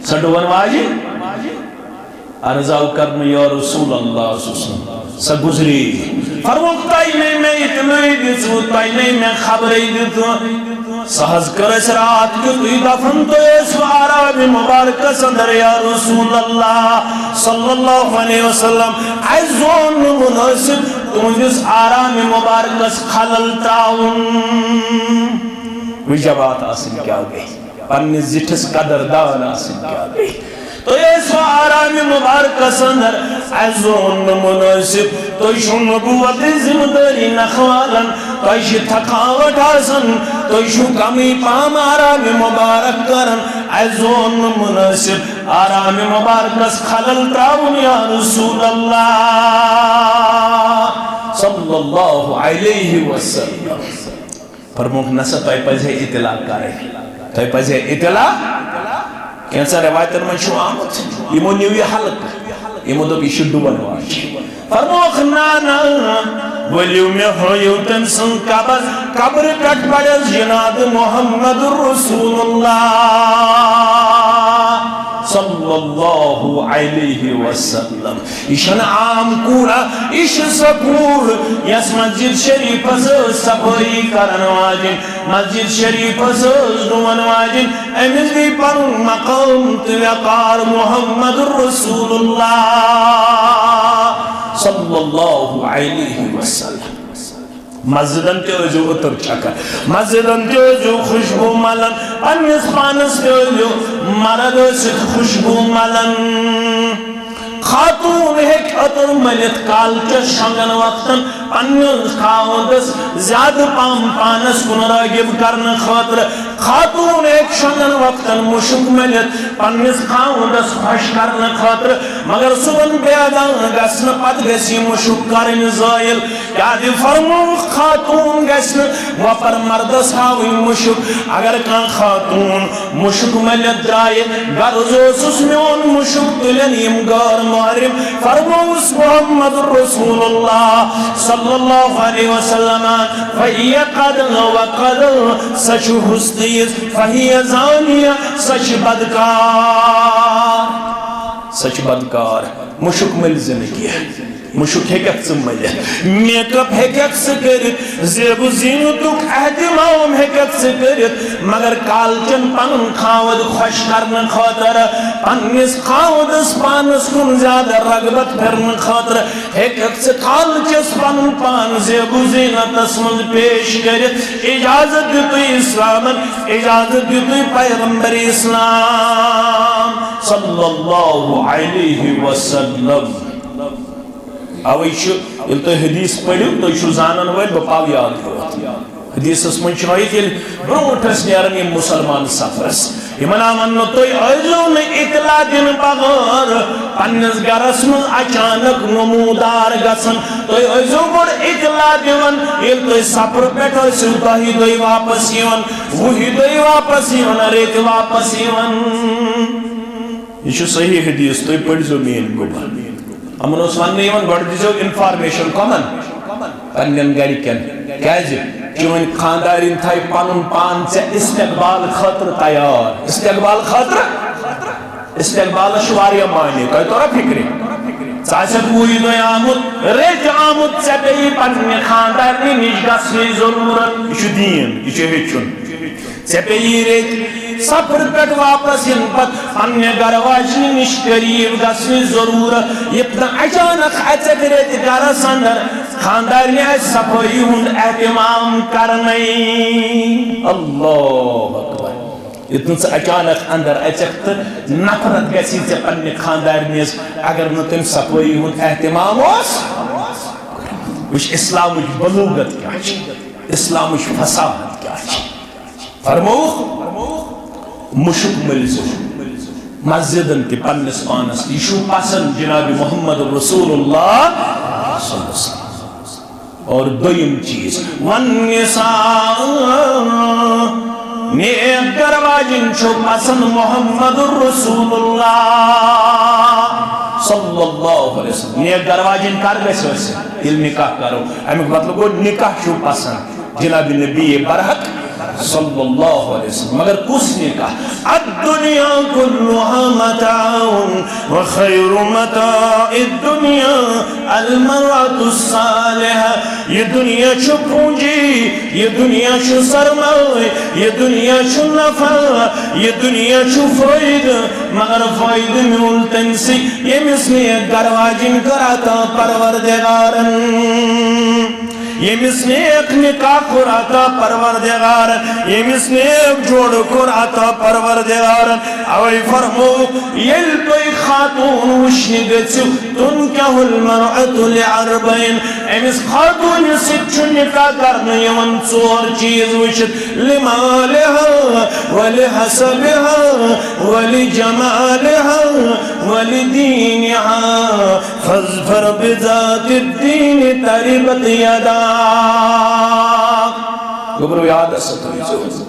سۄ ڈُون واجِنۍ؟ عرض آو کرنہٕ، یا رسول اللہ صلی اللہ علیہ وسلم، سۄ گُزری۔ فرمووُکھ، تۄہہِ نے مےٚ اطلاعٕے دِژوٕ، تۄہہِ نے مےٚ خبرٕے دِژوٕ۔ سۄ حظ کٔر اَسہِ راتھ کیُتھُے دفن، تُہۍ ٲسوٕ آرامِ مبارکس اندر، یا رسول اللہ صلی اللہ علیہ وسلم۔ اَسہِ زون نہٕ مُنٲسِب تُہنٛدِس آرامِ مبارکس خلل تراوُن۔ وٕچھ جماعت آسٕنۍ کیٛاہ گٔے۔ پننِس زِٹھِس قدردان آسٕنۍ کیٛاہ گٔے۔ تُہۍ ٲسوٕ آرامِ مبارکس اندر، اَسہِ زون نہٕ مُنٲسِب، تُہۍ چھِو نبوتٕچ ذمہٕ دٲری نکھٕ والان، تۄہہِ چھِ تھکاوٹ آسان، تُہۍ چھِو کمٕے پہم آرامِ مبارک کران، اَسہِ زون نہٕ مُنٲسِب آرامِ مبارکس خلل تراوُن یا رسول اللہ صلی اللہ علیہ وسلم۔ فرمووُکھ، نہ سا، تۄہہِ پزِ ہے اطلاع کرٕنۍ، تۄہہِ پزِ ہے اطلاع۔ کینٛژن رٮ۪وایتن منٛز چھُ آمُت، یِمو نیوٗ یہِ ہلکہٕ، یِمو دوٚپ، یہِ چھُ ڈُون واجِنۍ۔ فرمووُکھ، نہ، نہ، ؤلِو مےٚ ہٲیِو تٔمۍ سٕنٛز قبر، قبرِ پٮ۪ٹھ پرٮ۪س جنازٕ محمد رسول اللہ صلی اللہ علیہ وسلم۔ یہِ چھنہٕ عام کوٗرا، یہِ چھِ سۄ کوٗر یۄس مسجد شریفس ٲس صفٲیی کرن واجِنۍ، مسجد شریفس ٲس ڈُون واجِنۍ۔ أمِس گٔے پنُن مقام تہٕ وقار محمد رسول اللہ صلی اللہ علیہ وسلم۔ مسجدن تہِ ٲسۍزیو عطر چھکان، مسجدن تہِ ٲسۍزیو خوشبو ملان، پننِس پانس تہِ ٲسۍزیو مرد ٲسِتھ خوشبو ملان۔ خاتون ہیٚکہِ عطر مٔلِتھ کالچس شۄنٛگن وقتن پننِس خاوندس زیادٕ پہم پانس کُن رٲغب کرنہٕ خٲطرٕ۔ خاتون ہیٚکہِ شۄنٛگن وقتن مُشُک مٔلِتھ پننِس خاوندس خۄش کرنہٕ خٲطرٕ، مگر صُبحن بیدار گژھنہٕ پتہٕ گژھِ یہِ مُشُک کرٕنۍ زٲیِل۔ کیٛازِ فرمووُکھ، خاتون گژھِ نہٕ وۄپر مردس ہاوٕنۍ مُشُک۔ اگر کانٛہہ خاتون مُشُک مٔلِتھ درٛایہِ، غرض اوسُس میون مُشُک تُلن یِم غٲر محرم۔ فرمووُس محمد رسول اللہ صلی اللہ علیہ وسلم، فہی قد و قد، سۄ چھِ ہُس تیٖژ، فہی زانیہ، سۄ چھِ بدکار، سۄ چھِ بدکار۔ مُشُک مٔلۍ زِ نہٕ کینٛہہ۔ مُشُک ہیٚکَکھ ژٕ مٔلِتھ، میک اپ ہیٚکَکھ ژٕ کٔرِتھ، زیب و زینتُک اہتمام ہیٚکَکھ ژٕ کٔرِتھ، مگر کالچن پنُن خاوند خۄش کرنہٕ خٲطرٕ، پننِس خاوندس پانس کُن زیادٕ رغبت پھرنہٕ خٲطرٕ ہیٚکَکھ ژٕ کالچس پنُن پان زیب و زینتس منٛز پیش کٔرِتھ۔ اجازت دیُتُے اسلامن، اجازت دیُتُے پیغمبر اسلام صلی اللہ علیہ وسلم۔ اوے چھُ، ییٚلہِ تُہۍ حدیث پٔرِو، تُہۍ چھِو زانن وٲلۍ، بہٕ پاو یاد یوت۔ حدیثس منٛز چھُ ہٲیِتھ، ییٚلہِ برونٛٹھ ٲسۍ نیران یِم مُسلمان سفرس، یِمن آو وننہٕ، تُہۍ ٲسۍزیو نہٕ اطلاع دِنہٕ بغٲر پننِس گرس منٛز اچانک نمودار گژھان۔ تُہۍ ٲسۍزیو گۄڈٕ اطلاع دِوان، ییٚلہِ تُہۍ سفرٕ پٮ۪ٹھ ٲسِو، دَہہِ دۄہہِ واپس یِوان، وُہہِ دۄہہِ واپس یِوان، رٮ۪تہِ واپس یِوان۔ یہِ چھُ صحیح حدیث، تُہۍ پٔرۍزیو میٲنۍ گۄبر۔ یِمن اوس وننہٕ یِوان، گۄڈٕ دیٖزیو information کمن؟ پننٮ۪ن گرِکٮ۪ن۔ کیازِ؟ چٲنۍ خاندارِنۍ تھایہِ پنُن پان ژےٚ استقبال خٲطرٕ تیار۔ استقبال خٲطرٕ؟ استقبالس چھُ واریاہ معنی، تۄہہِ توٚرا فکرِ؟ ژٕ آسکھ وُہہِ دۄہہِ آمُت، رٮ۪تۍ آمُت، ژےٚ پیٚیہِ پننہِ خاندارنہِ نِش گژھنٕچ ضروٗرت۔ یہِ چھُ دیٖن، یہِ چھُ ہیٚچھُن۔ ژےٚ پیٚیی رٮ۪تۍ سفرٕ پٮ۪ٹھ واپس یِنہٕ پتہٕ پننہِ گرٕ واجنہِ نِش قریب گژھنٕچ ضروٗرت، یُتھ نہٕ اچانک اژکھ رٮ۪تۍ گرس اندر خاندارنہِ آسہِ صفٲیی ہُنٛد اہتمام کرنَے۔ اللہ اکبر۔ یُتھ نہٕ ژٕ اچانک اندر اژکھ تہٕ نفرت گژھی ژےٚ پننہِ خاندارنہِ ہٕنٛز، اگر نہٕ تٔمۍ صفٲیی ہُنٛد اہتمام اوس۔ وٕچھ، اسلامٕچ بلوغت کیٛاہ چھِ، اسلامٕچ فصاحت کیٛاہ چھِ۔ فرمووُکھ، مُشُک مٔلۍزیو مسجدن تہِ، پننِس پانس تہِ۔ یہِ چھُو پسند جناب محمد رسول اللہ صلی اللہ علیہ وسلم۔ اور دوٚیِم چیٖز، والنساء، نیک گرٕ واجِنۍ چھُو پسند محمد رسول اللہ صلی اللہ علیہ وسلم۔ نیک گرٕ واجِنۍ کر گژھِ ٲسِتھ؟ ییٚلہِ نکاح کرو، امیُک مطلب گوٚو نکاح چھُو پسند جناب نبی برحق صلی اللہ علیہ وسلم۔ مگر کُس نکاح؟ الدنيا كلها متاع وخير متاع الدنيا المرأة الصالحة۔ یہِ دُنیا چھُ پوٗنٛجی، یہِ دُنیا چھُ سرمایہِ، یہِ دُنیا چھُ نفع، یہِ دُنیا چھُ فٲیدٕ، مگر فٲیدٕ میوٗل تٔمۍ سٕے، ییٚمِس نیک گرٕ واجِنۍ کٔر عطا پروردگارن۔ ییٚمِس نیک نکاح کوٚر عطا پروردگارن، ییٚمِس نیک جوڑٕ کوٚر عطا پروردگارن۔ اوے فرموو، ییٚلہِ تُہۍ خاتوٗن وٕچھنہِ گٔژھِو، تنكح المرأة لأربع، أمِس خاتوٗنہِ سۭتۍ چھُ نکاح کرنہٕ یِوان ژور چیٖز وٕچھِتھ، لمالها ولحسبها ولجمالها ولدينها۔ فاظفر بذات الدين تربت يداك۔ گوٚبرو، یاد ہسا تھٲیزیو۔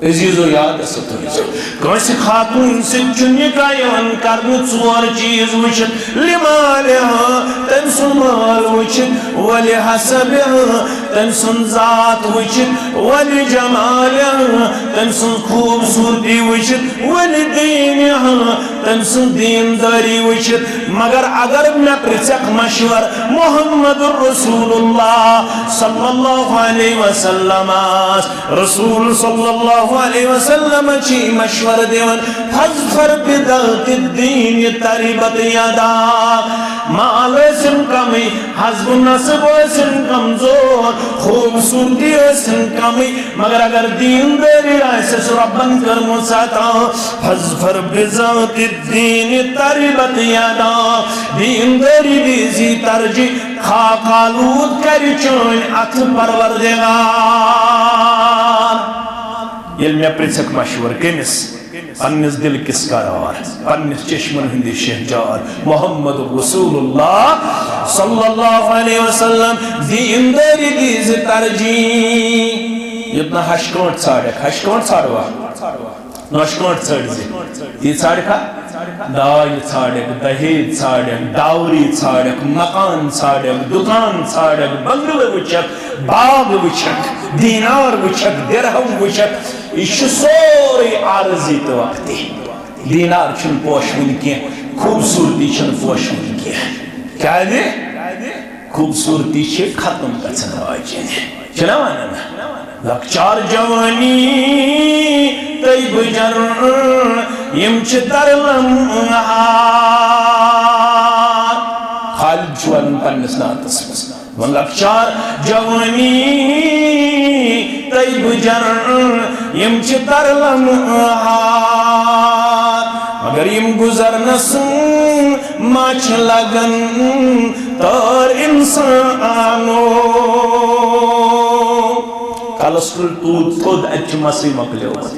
عزیزو، یاد ہسا تھٲیزیو۔ کٲنٛسہِ خاتوٗن سۭتۍ چھُ نکاح یِوان کرنہٕ ژور چیٖز وٕچھِتھ۔ لمالها، تٔمۍ سُنٛد مال وٕچھِتھ۔ ولحسبها، تٔمۍ سُنٛد ذات وٕچھِتھ۔ ولجمالها، تٔمۍ سٕنٛز خوٗبصوٗرتی وٕچھِتھ۔ ولدينها، تٔمۍ سٕنٛز دیٖندٲری وٕچھِتھ۔ مگر اگر مےٚ پرٛژھکھ مشور محمد رسول اللہ صلی اللہ علیہ وسلمس، رسول صلی اللہ علیہ وسلم چھی مشور دِوان، فاظفر بذات الدین تربت یداک۔ مال ٲسِن کمٕے، حسب و نسب ٲسِن کمزور، خوٗبصوٗرتی ٲسِن کمٕے، مگر اگر دیٖندٲری آسٮ۪س رۄبن کٔرمٕژ عطا، فاظفر بذات الدین تربت یداک، دیٖندٲری دیٖزی ترجیح، خاک آلوٗد کرِ چٲنۍ اتھٕ پروردگار۔ ییٚلہِ مےٚ پرٛژھکھ مشورٕ کٔمِس؟ پننِس دِل کِس قرار، پننِس چشمن ہٕنٛدِ شہجار، محمد رسول اللہ صلی اللہ علیہ وسلم، دیٖندٲری دیٖزِ ترجیح۔ یوٚت نہٕ ہشہِ کٲنٛٹھ ژھانٛڈکھ، ہشہِ کٲنٛٹھ ژھانٛڈوا؟ نۄشہِ کٲنٛٹھ ژھٲنٛڈزِ۔ تی ژھانٛڈکھا؟ داج ژھانٛڈکھ، دہیج ژھانٛڈکھ، ڈاوری ژھانٛڈکھ، مکان ژھانٛڈکھ، دُکان ژھانٛڈکھ، بنگلہٕ وٕچھکھ، باغ وٕچھکھ، دینار وٕچھکھ، درہم وٕچھکھ۔ یہِ چھُ سورُے عارضی تہٕ وقتی۔ دینار چھُنہٕ پوشوٕنۍ کینٛہہ، خوٗبصوٗرتی چھَنہٕ پوشوٕنۍ کینٛہہ۔ کیٛازِ؟ خوٗبصوٗرتی چھِ ختم گژھن واجِنۍ۔ چھِنہ وَنان؟ لۄکچار جوانی تہٕ بٕجر، یِم چھِ ترلم ہار۔ خالد چھُ وَنان پننِس نعتس منٛز۔ وۄنۍ لۄکچار جوانی تہٕ بٕجر، یِم چھِ ترلم ہار، مگر یِم گُزرنس ما چھِ لگان تار اِنسانو۔ ہاسپٹل توٗت تھوٚد، اَتہِ چھُ مسٕے مۄکلیومُت۔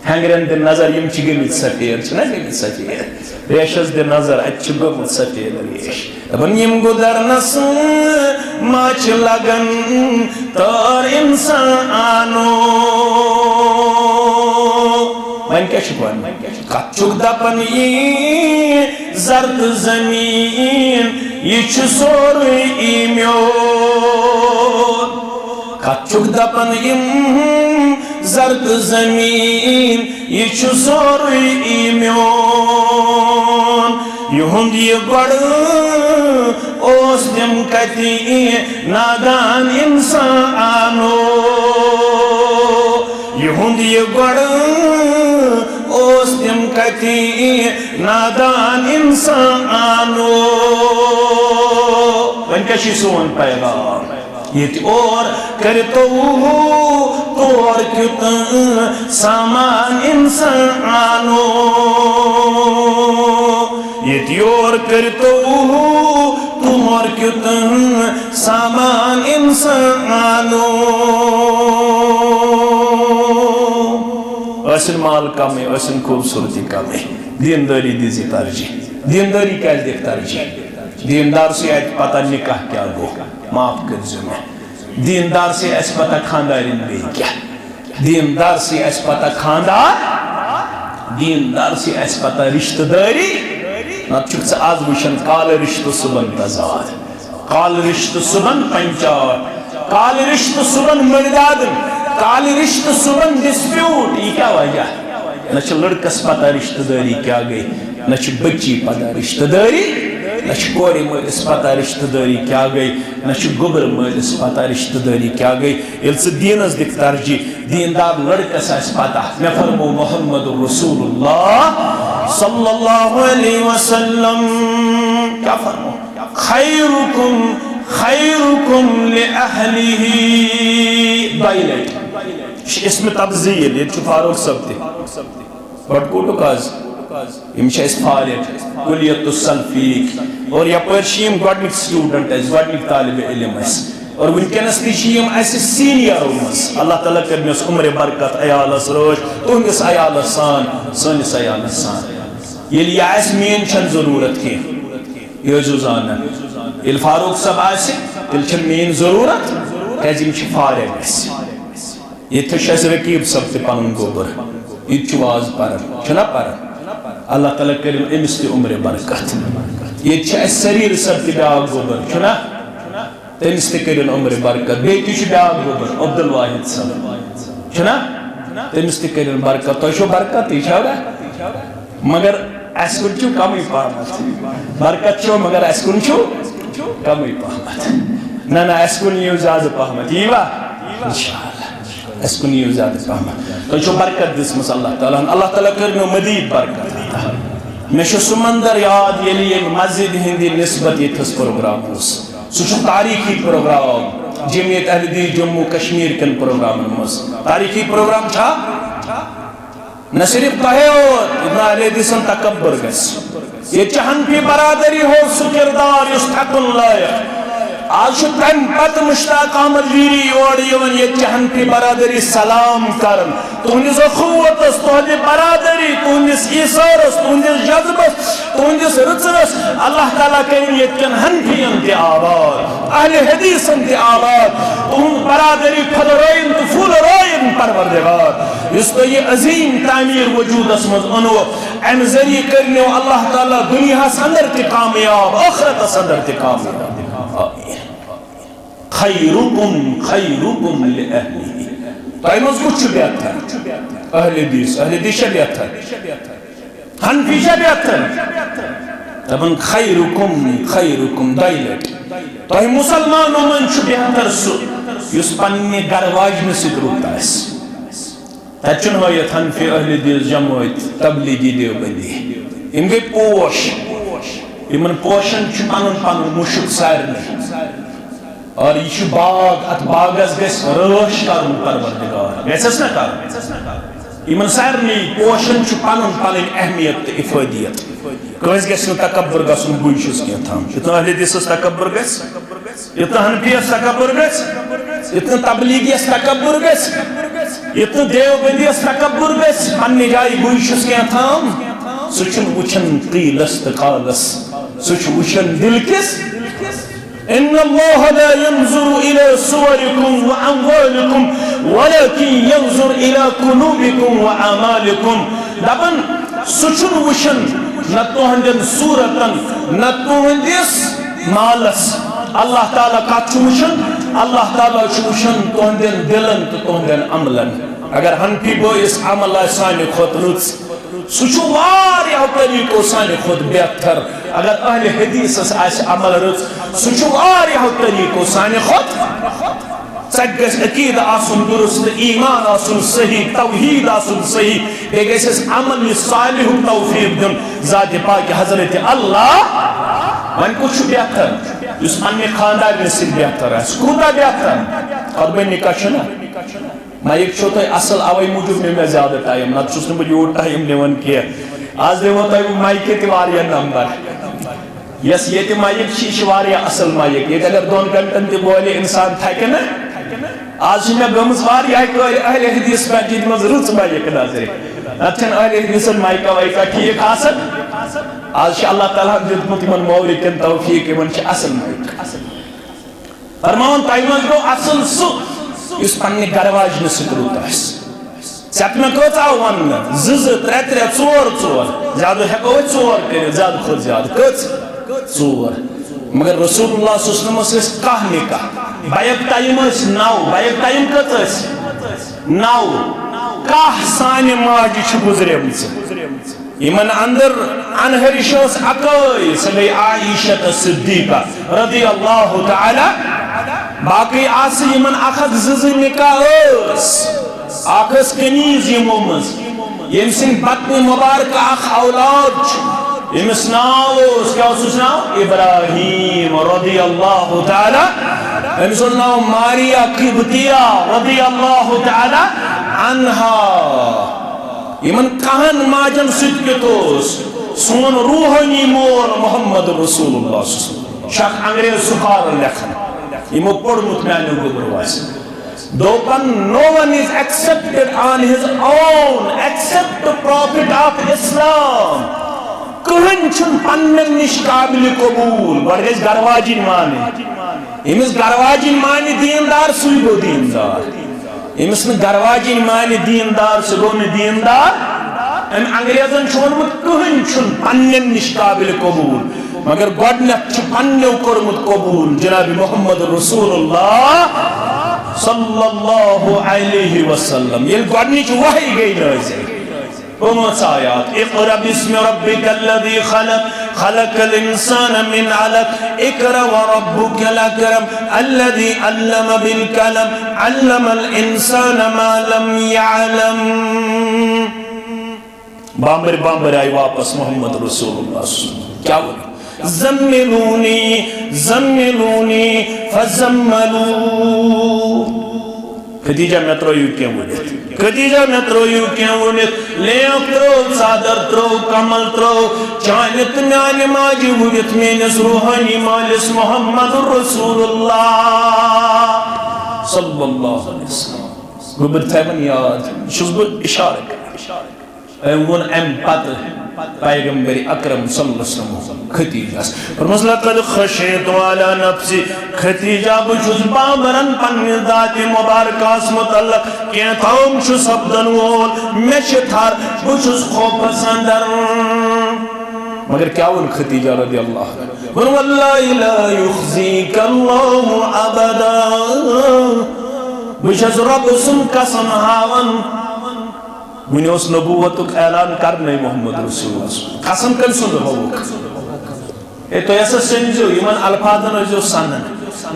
ہٮ۪نٛگرٮ۪ن دِ نظر، یِم چھِ گٔمٕتۍ سفید، چھِنہ گٔمٕتۍ سفید؟ ریشس دِ نظر، اَتہِ چھُ گوٚمُت سفید ریش۔ دَپان، یِم گُزرنس ما چھِ لگان تار اِنسانو۔ وۄنۍ کیٛاہ چھُکھ وَنان؟ کَتھ چھُکھ دَپان، یہِ زر تہٕ زٔمیٖن، یہِ چھُ سورُے یی میون۔ کَتھ چھُکھ دَپان، یِم زر تہٕ زٔمیٖن، یہِ چھُ سورُے یی میون۔ یِہُنٛد یہِ گۄڈٕ اوس تِم کَتہِ نادان اِنسانو۔ یِہُنٛد یہِ گۄڈٕ اوس تِم کَتہِ نادان اِنسانو۔ وۄنۍ کیٛاہ چھُ سون پیغام؟ ییٚتہِ اور کٔرِتو تور کیُت سامان اِنسانو۔ ییٚتہِ یور کٔرِتو تور کیُت سامان اِنسانو۔ ٲسِن مال کمٕے، ٲسِن خوٗبصوٗرتی کمٕے، دیٖندٲری دیٖزِ ترجیح۔ دیٖندٲری کیٛازِ دِکھ ترجیح؟ دیٖندار سٕے آسہِ پتہ نکاح کیٛاہ گوٚو، معاف کٔرۍزیو مےٚ۔ دیٖندار سٕے آسہِ پتہ خانٛدارِنۍ بیٚیہِ کیٛاہ۔ دیٖندار سٕے آسہِ پتہ خانٛدار، دیٖندار سٕے آسہِ پتہ رِشتہٕ دٲری۔ نتہٕ چھُکھ ژٕ آز وٕچھان، کالہٕ رِشتہٕ صُبحن تضاد، کالہٕ رِشتہٕ صُبحن پنچاٹ، کالہٕ رِشتہٕ صُبحن مٔردادن، کالہٕ رِشتہٕ صُبحن ڈسپیوٹ۔ یہِ کیٛاہ وجہ؟ نہ چھِ لڑکس پتہ رشتہٕ دٲری کیٛاہ گٔے، نہ چھِ بچی پتہ رشتہٕ دٲری، نہ چھِ کورِ مٲلِس پتہ رشتہٕ دٲری کیٛاہ گٔے، نہ چھِ گوٚبرٕ مٲلِس پتہ رشتہٕ دٲری کیٛاہ گٔے۔ ییٚلہِ ژٕ دیٖنس دِکھ ترجیح، دیٖندار لڑکس آسہِ پتہ۔ مےٚ فرمو محمد رسول اللہ صلی اللہ علیہ وسلم کیٛاہ فرمو؟ خیرکم خیرکم لأہلہ۔ دۄیہِ لٹہِ۔ یہِ چھُ اسم تفضیل، ییٚتہِ چھُ فاروق صٲب تہِ۔ بٹ کوٹُک آز۔ یِم چھِ اَسہِ فارغ، کلیت السلفیق۔ اور یپٲرۍ چھِ یِم گۄڈٕنِکۍ student اَسہِ، گۄڈٕنِکۍ طالب علم اَسہِ۔ اور وٕنکیٚنَس تہِ چھِ یِم اَسہِ seniorو منٛز۔ اللہ تعالیٰ کٔرِنَس عمرِ برکت، عیالَس رٲچھ، تُہٕنٛدِس عیالَس سان، سٲنِس عیالَس سان۔ ییٚلہِ یہِ آسہِ، میٛٲنۍ چھَنہٕ ضروٗرت کینٛہہ، یہِ ٲسۍزیو زانان۔ ییٚلہِ فاروق صٲب آسہِ، تیٚلہِ چھَنہٕ میٛٲنۍ ضروٗرت، کیٛازِ یِم چھِ فارغ اَسہِ۔ ییٚتہِ چھُ اَسہِ رقیب صٲب تہِ پنُن گوٚبُر، یہِ تہِ چھُ واز پران، چھُنہ پران؟ اللہ تعالیٰ کٔرِن أمِس تہِ عمرِ برکت۔ ییٚتہِ چھِ اَسہِ سریٖر صٲب تہِ بیٛاکھ گوٚبُر، چھُنہ؟ تٔمِس تہِ کٔرِن عمرِ برکت۔ بیٚیہِ تہِ چھُ بیٛاکھ گوٚبُر، عبدالواحد صٲب، چھُنہ؟ تٔمِس تہِ کٔرِن برکت۔ تۄہہِ چھو برکت، یہِ چھا؟ مگر اَسہِ کُن چھُو کمٕے پہمتھ۔ برکت چھو، مگر اَسہِ کُن چھُو کمٕے پہمتھ۔ نہ، نہ، اَسہِ کُن یِیِو زیادٕ پہمتھ۔ یی وا؟ انشاءاللہ۔ اَسہِ کُن یِیِو زیادٕ پہمتھ۔ تۄہہِ چھو برکت دِژمٕژ اللہ تعالیٰ ہن۔ اللہ تعالیٰ کٔرِنو مزید برکت عطا۔ مےٚ چھُ سُہ منظر یاد، ییٚلہِ ییٚمہِ مسجد ہِنٛدِ نسبت ییٚتہِ تھَس پروگرام اوس۔ سُہ چھُ تاریخی پروگرام، جمعیت اہل حدیث جموں کشمیر کٮ۪ن پروگرامن منٛز۔ تاریخی پروگرام چھا؟ نہ صرف تۄہے یوت، ابن اہل حدیثن تکبر گژھِ۔ ییٚتہِ چھِ حنفی برادری ہُنٛد سُہ کردار یُس تھکُن لایق۔ آز چھُ تمہِ پتہٕ مشتاق احمد ویری یور یِوان، ییٚتہِ چھِ حنفی برادری سلام کران۔ تُہنٛدِس اخوتس، تُہنٛدِ برادری، تُہنٛدِس ایثارس، تُہنٛدِس جذبس، تُہنٛدِس رٕژرس اللہ تعالیٰ کٔرِن ییٚتہِ کٮ۪ن حنفین تہِ آباد، اہل حدیثن تہِ آباد۔ تُہنٛز برادری پھٔلرٲیِن تہٕ پھُلرٲیِن پروردگار، یُس تۄہہِ یہِ عظیٖم تعمیٖر وجوٗدس منٛز اوٚنوٕ، امہِ ذٔریعہٕ کٔرِنو اللہ تعالیٰ دُنیاہس اندر تہِ کامیاب، ٲخرتس اندر تہِ کامیاب۔ آمین۔ خیرکم خیرکم لأہلہ۔ تۄہہِ منٛز کُس چھُ بہتر؟ اہل حدیث، اہل حدیث چھا بہتر؟ حنفی چھا بہتر؟ دپان خیرکم خیرکم، دۄیہِ لٹہِ۔ تۄہہِ مُسلمانو منٛز چھُ بہتر سُہ یُس پننہِ گرٕ واجنہِ سۭتۍ رُت آسہِ۔ تتہِ چھُنہٕ ہٲیِتھ حنفی، اہل حدیث، جمٲعت، تبلیغی، دیوبندی۔ یِم گٔے پوش۔ یِمن پوشن چھُ پنُن پنُن مُشُک سارنٕے۔ اور یہِ چھُ باغ، اتھ باغس گژھِ رٲچھ کرُن پروردگار۔ گژھٮ۪س نہ کرُن؟ یِمن سارنٕے پوشن چھُ پنُن پنٕنۍ اہمیت تہٕ افٲدیت۔ کٲنٛسہِ گژھِ نہٕ تکبر گژھُن، بٕے چھُس کینٛہہ تام۔ یوٚتام اہل حدیثس تکبر گژھِ، یوٚتام حنفیس تکبر گژھِ، یُتھ نہٕ تبلیغیس تکبر گژھِ، یُتھ نہٕ دیوبندیس تکبر گژھِ، پننہِ جایہِ بٕے چھُس کینٛہہ تام، سُہ چھُنہٕ وٕچھان قیلس تہٕ قالس، سُہ چھُ وٕچھان دِل کِس۔ ان اللہ لا ينظر الى صوركم واموالكم ولكن ينظر الى قلوبكم واعمالكم۔ دپان، سُہ چھُنہٕ وٕچھان نہ تُہنٛدٮ۪ن صورتن، نہ تُہنٛدِس مالس۔ اللہ تعالیٰ کتھ چھُ وٕچھان؟ اللہ تعالیٰ چھُ وٕچھان تُہنٛدٮ۪ن دِلن تہٕ تُہنٛدٮ۪ن عملن۔ اگر حنفی بٲیِس عمل آسہِ سانہِ کھۄتہٕ رٕژ، سُہ چھُ واریاہو طریٖقو سانہِ کھۄتہٕ بہتر۔ اگر اہل حدیثس آسہِ عمل رٕژ، سُہ چھُ واریاہو طریٖقو سانہِ کھۄتہٕ۔ ژےٚ گژھِ عقیدٕ آسُن درست، ایمان آسُن صحیح، توحید آسُن صحیح، بیٚیہِ گژھِ اَسہِ عمل صالحُک توفیق دیُن ذاتِ پاکہِ حضرت اللہ۔ وۄنۍ کُس چھُ بہتر؟ یُس پننہِ خاندارنہِ سۭتۍ بہتر آسہِ۔ کوٗتاہ بہتر؟ خطبہ نکاح چھُنہ؟ مایِک چھو تۄہہِ اصل، اوے موٗجوٗب نیوٗ مےٚ زیادٕ ٹایم، نتہٕ چھُس نہٕ بہٕ یوٗت ٹایم نِوان کینٛہہ۔ آز دِمو تۄہہِ بہٕ مایکہِ تہِ واریاہ نمبر۔ یۄس ییٚتہِ مایِک چھِ، یہِ چھِ واریاہ اصل مایِک۔ ییٚتہِ اگر دۄن گھنٹن تہِ بولہِ انسان تھکہِ نہٕ۔ آز چھِ مےٚ گٔمٕژ واریاہ کٲلۍ اہل حدیث مسجد منٛز رٕژ مایِک نظرِ۔ نتہٕ چھنہٕ اہل حدیثن مایکا وایکا ٹھیٖک آسان۔ آز چھِ اللہ تعالیٰ ہن دیُتمُت یِمن مورِ کٮ۪ن توفیٖق، یِمن چھِ اصل مایِک۔ فرماوان، تۄہہِ منٛز گوٚو اصل سُہ، یُس پننہِ گرٕ واجنہِ سۭتۍ رُت آسہِ۔ ژےٚ تہٕ مےٚ کٔژ آو وننہٕ؟ زٕ زٕ، ترٛےٚ ترٛےٚ، ژور ژور۔ زیادٕ ہٮ۪کو أسۍ ژور کٔرِتھ، زیادٕ کھۄتہٕ زیادٕ۔ کٔژ؟ ژور۔ مگر رسول اللہ صلی اللہ علیہ وسلمس ٲسۍ کاہ نکاح۔ بیک ٹایم ٲسۍ نو۔ بیک ٹایم کٔژ ٲسۍ؟ نو۔ کاہ سانہِ ماجہِ چھِ گُزریمژٕ۔ یِمن اندر انہرِش ٲس اکٲے، سۄ گٔے عائشہ صدیقہ رضی اللہ تعالی۔ باقٕے آسہٕ یِمن اکھ اکھ زٕ زٕ نکاح ٲس۔ اکھ ٲس کنیز یِمو منٛز، ییٚمہِ سٕنٛدِ بطنِ مبارکہ اکھ اولاد چھُ، ییٚمِس ناو اوس، کیٛاہ اوسُس ناو؟ ابراہیم رضی اللہ تعالی۔ أمِس اوس ناو ماریا قبطیہ رضی اللہ تعالی عنہا۔ یِمن کاہن ماجن سۭتۍ کیُتھ اوس سون روحٲنی مول محمد رسول اللہ صلی اللہ علیہ وسلم؟ چھُ اکھ انگریز سکھارن لیکھان، یِمو پوٚرمُت میانیو گوٚبرو آسہِ۔ دوٚپن، no one is accepted on his own except prophet of Islam۔ کٕہٕنۍ چھُنہٕ پننٮ۪ن نِش قابلِ قبوٗل، گۄڈٕ گژھِ گرٕ واجِنۍ مانٕنۍ۔ ییٚمِس گرٕ واجِنۍ مانہِ دیٖندار، سُے گوٚو دیٖندار۔ ییٚمِس نہٕ گرٕ واجِنۍ مانہِ دیٖندار، سُہ گوٚو نہٕ دیٖندار۔ أمۍ انگریزن چھُ ووٚنمُت، کٕہٕنۍ چھُنہٕ پننٮ۪ن نِش قابلِ قبوٗل، مگر گۄڈٕنٮ۪تھ چھُ پننیو کوٚرمُت قبوٗل جناب محمد رسول اللہ صلی اللہ علیہ وسلم۔ ییٚلہِ گۄڈٕنِچ وحی گٔے نٲزِل، پانٛژھ آیات، اقرأ باسم ربک الذی خلق، خلق الانسان من علق، اقرأ وربک الاکرم، الذی علم بالقلم، علم الانسان ما لم یعلم۔ بامبر بامبر آیہِ واپس محمد رسول اللہ صلی اللہ علیہ وسلم۔ کیٛاہ ووٚن؟ زملونی، زملونی، فزملوہ۔ خدیجہ، مےٚ ترٛٲیِو کینٛہہ ؤنِتھ۔ خدیجہ، مےٚ ترٛٲیِو کینٛہہ ؤنِتھ۔ لیف ترٛٲو، ژادر ترٛٲو، کمل ترٛٲو، چانہِ تہٕ میانہِ ماجہِ ؤنِتھ میٲنِس روحٲنی مٲلِس محمد رسول اللہ صلی اللہ علیہ وسلم۔ گوٚبُر تھاوان یاد، چھُس بہٕ اِشارٕ کران۔ أمۍ ووٚن اَمہِ پتہٕ پیغمبر اکرم صلی اللہ علیہ وسلم خدیجہس، فرموس، لقد خشیت علی نفسی، خدیجہ، بہٕ چھُس بامبران پننہِ ذاتِ مبارکس متعلق، کینٛہہ تام چھُ سپدن وول، مےٚ چھِ تھر، بہٕ چھُس خوفس اندر۔ مگر کیٛاہ ووٚن خدیجہ رضی اللہ عنہا؟ ووٚن، واللہ لا یخزیک اللہ ابدا، بہٕ چھَس رۄبہٕ سُنٛد قسم ہاوان۔ وُنہِ اوس نبوتُک اعلان کرنَے محمد رسول۔ قسم کٔمۍ سُنٛد ہووُکھ؟ ہے، تُہۍ ہسا سٔنزیو، یِمن الفاظن ٲسۍزیو سنان۔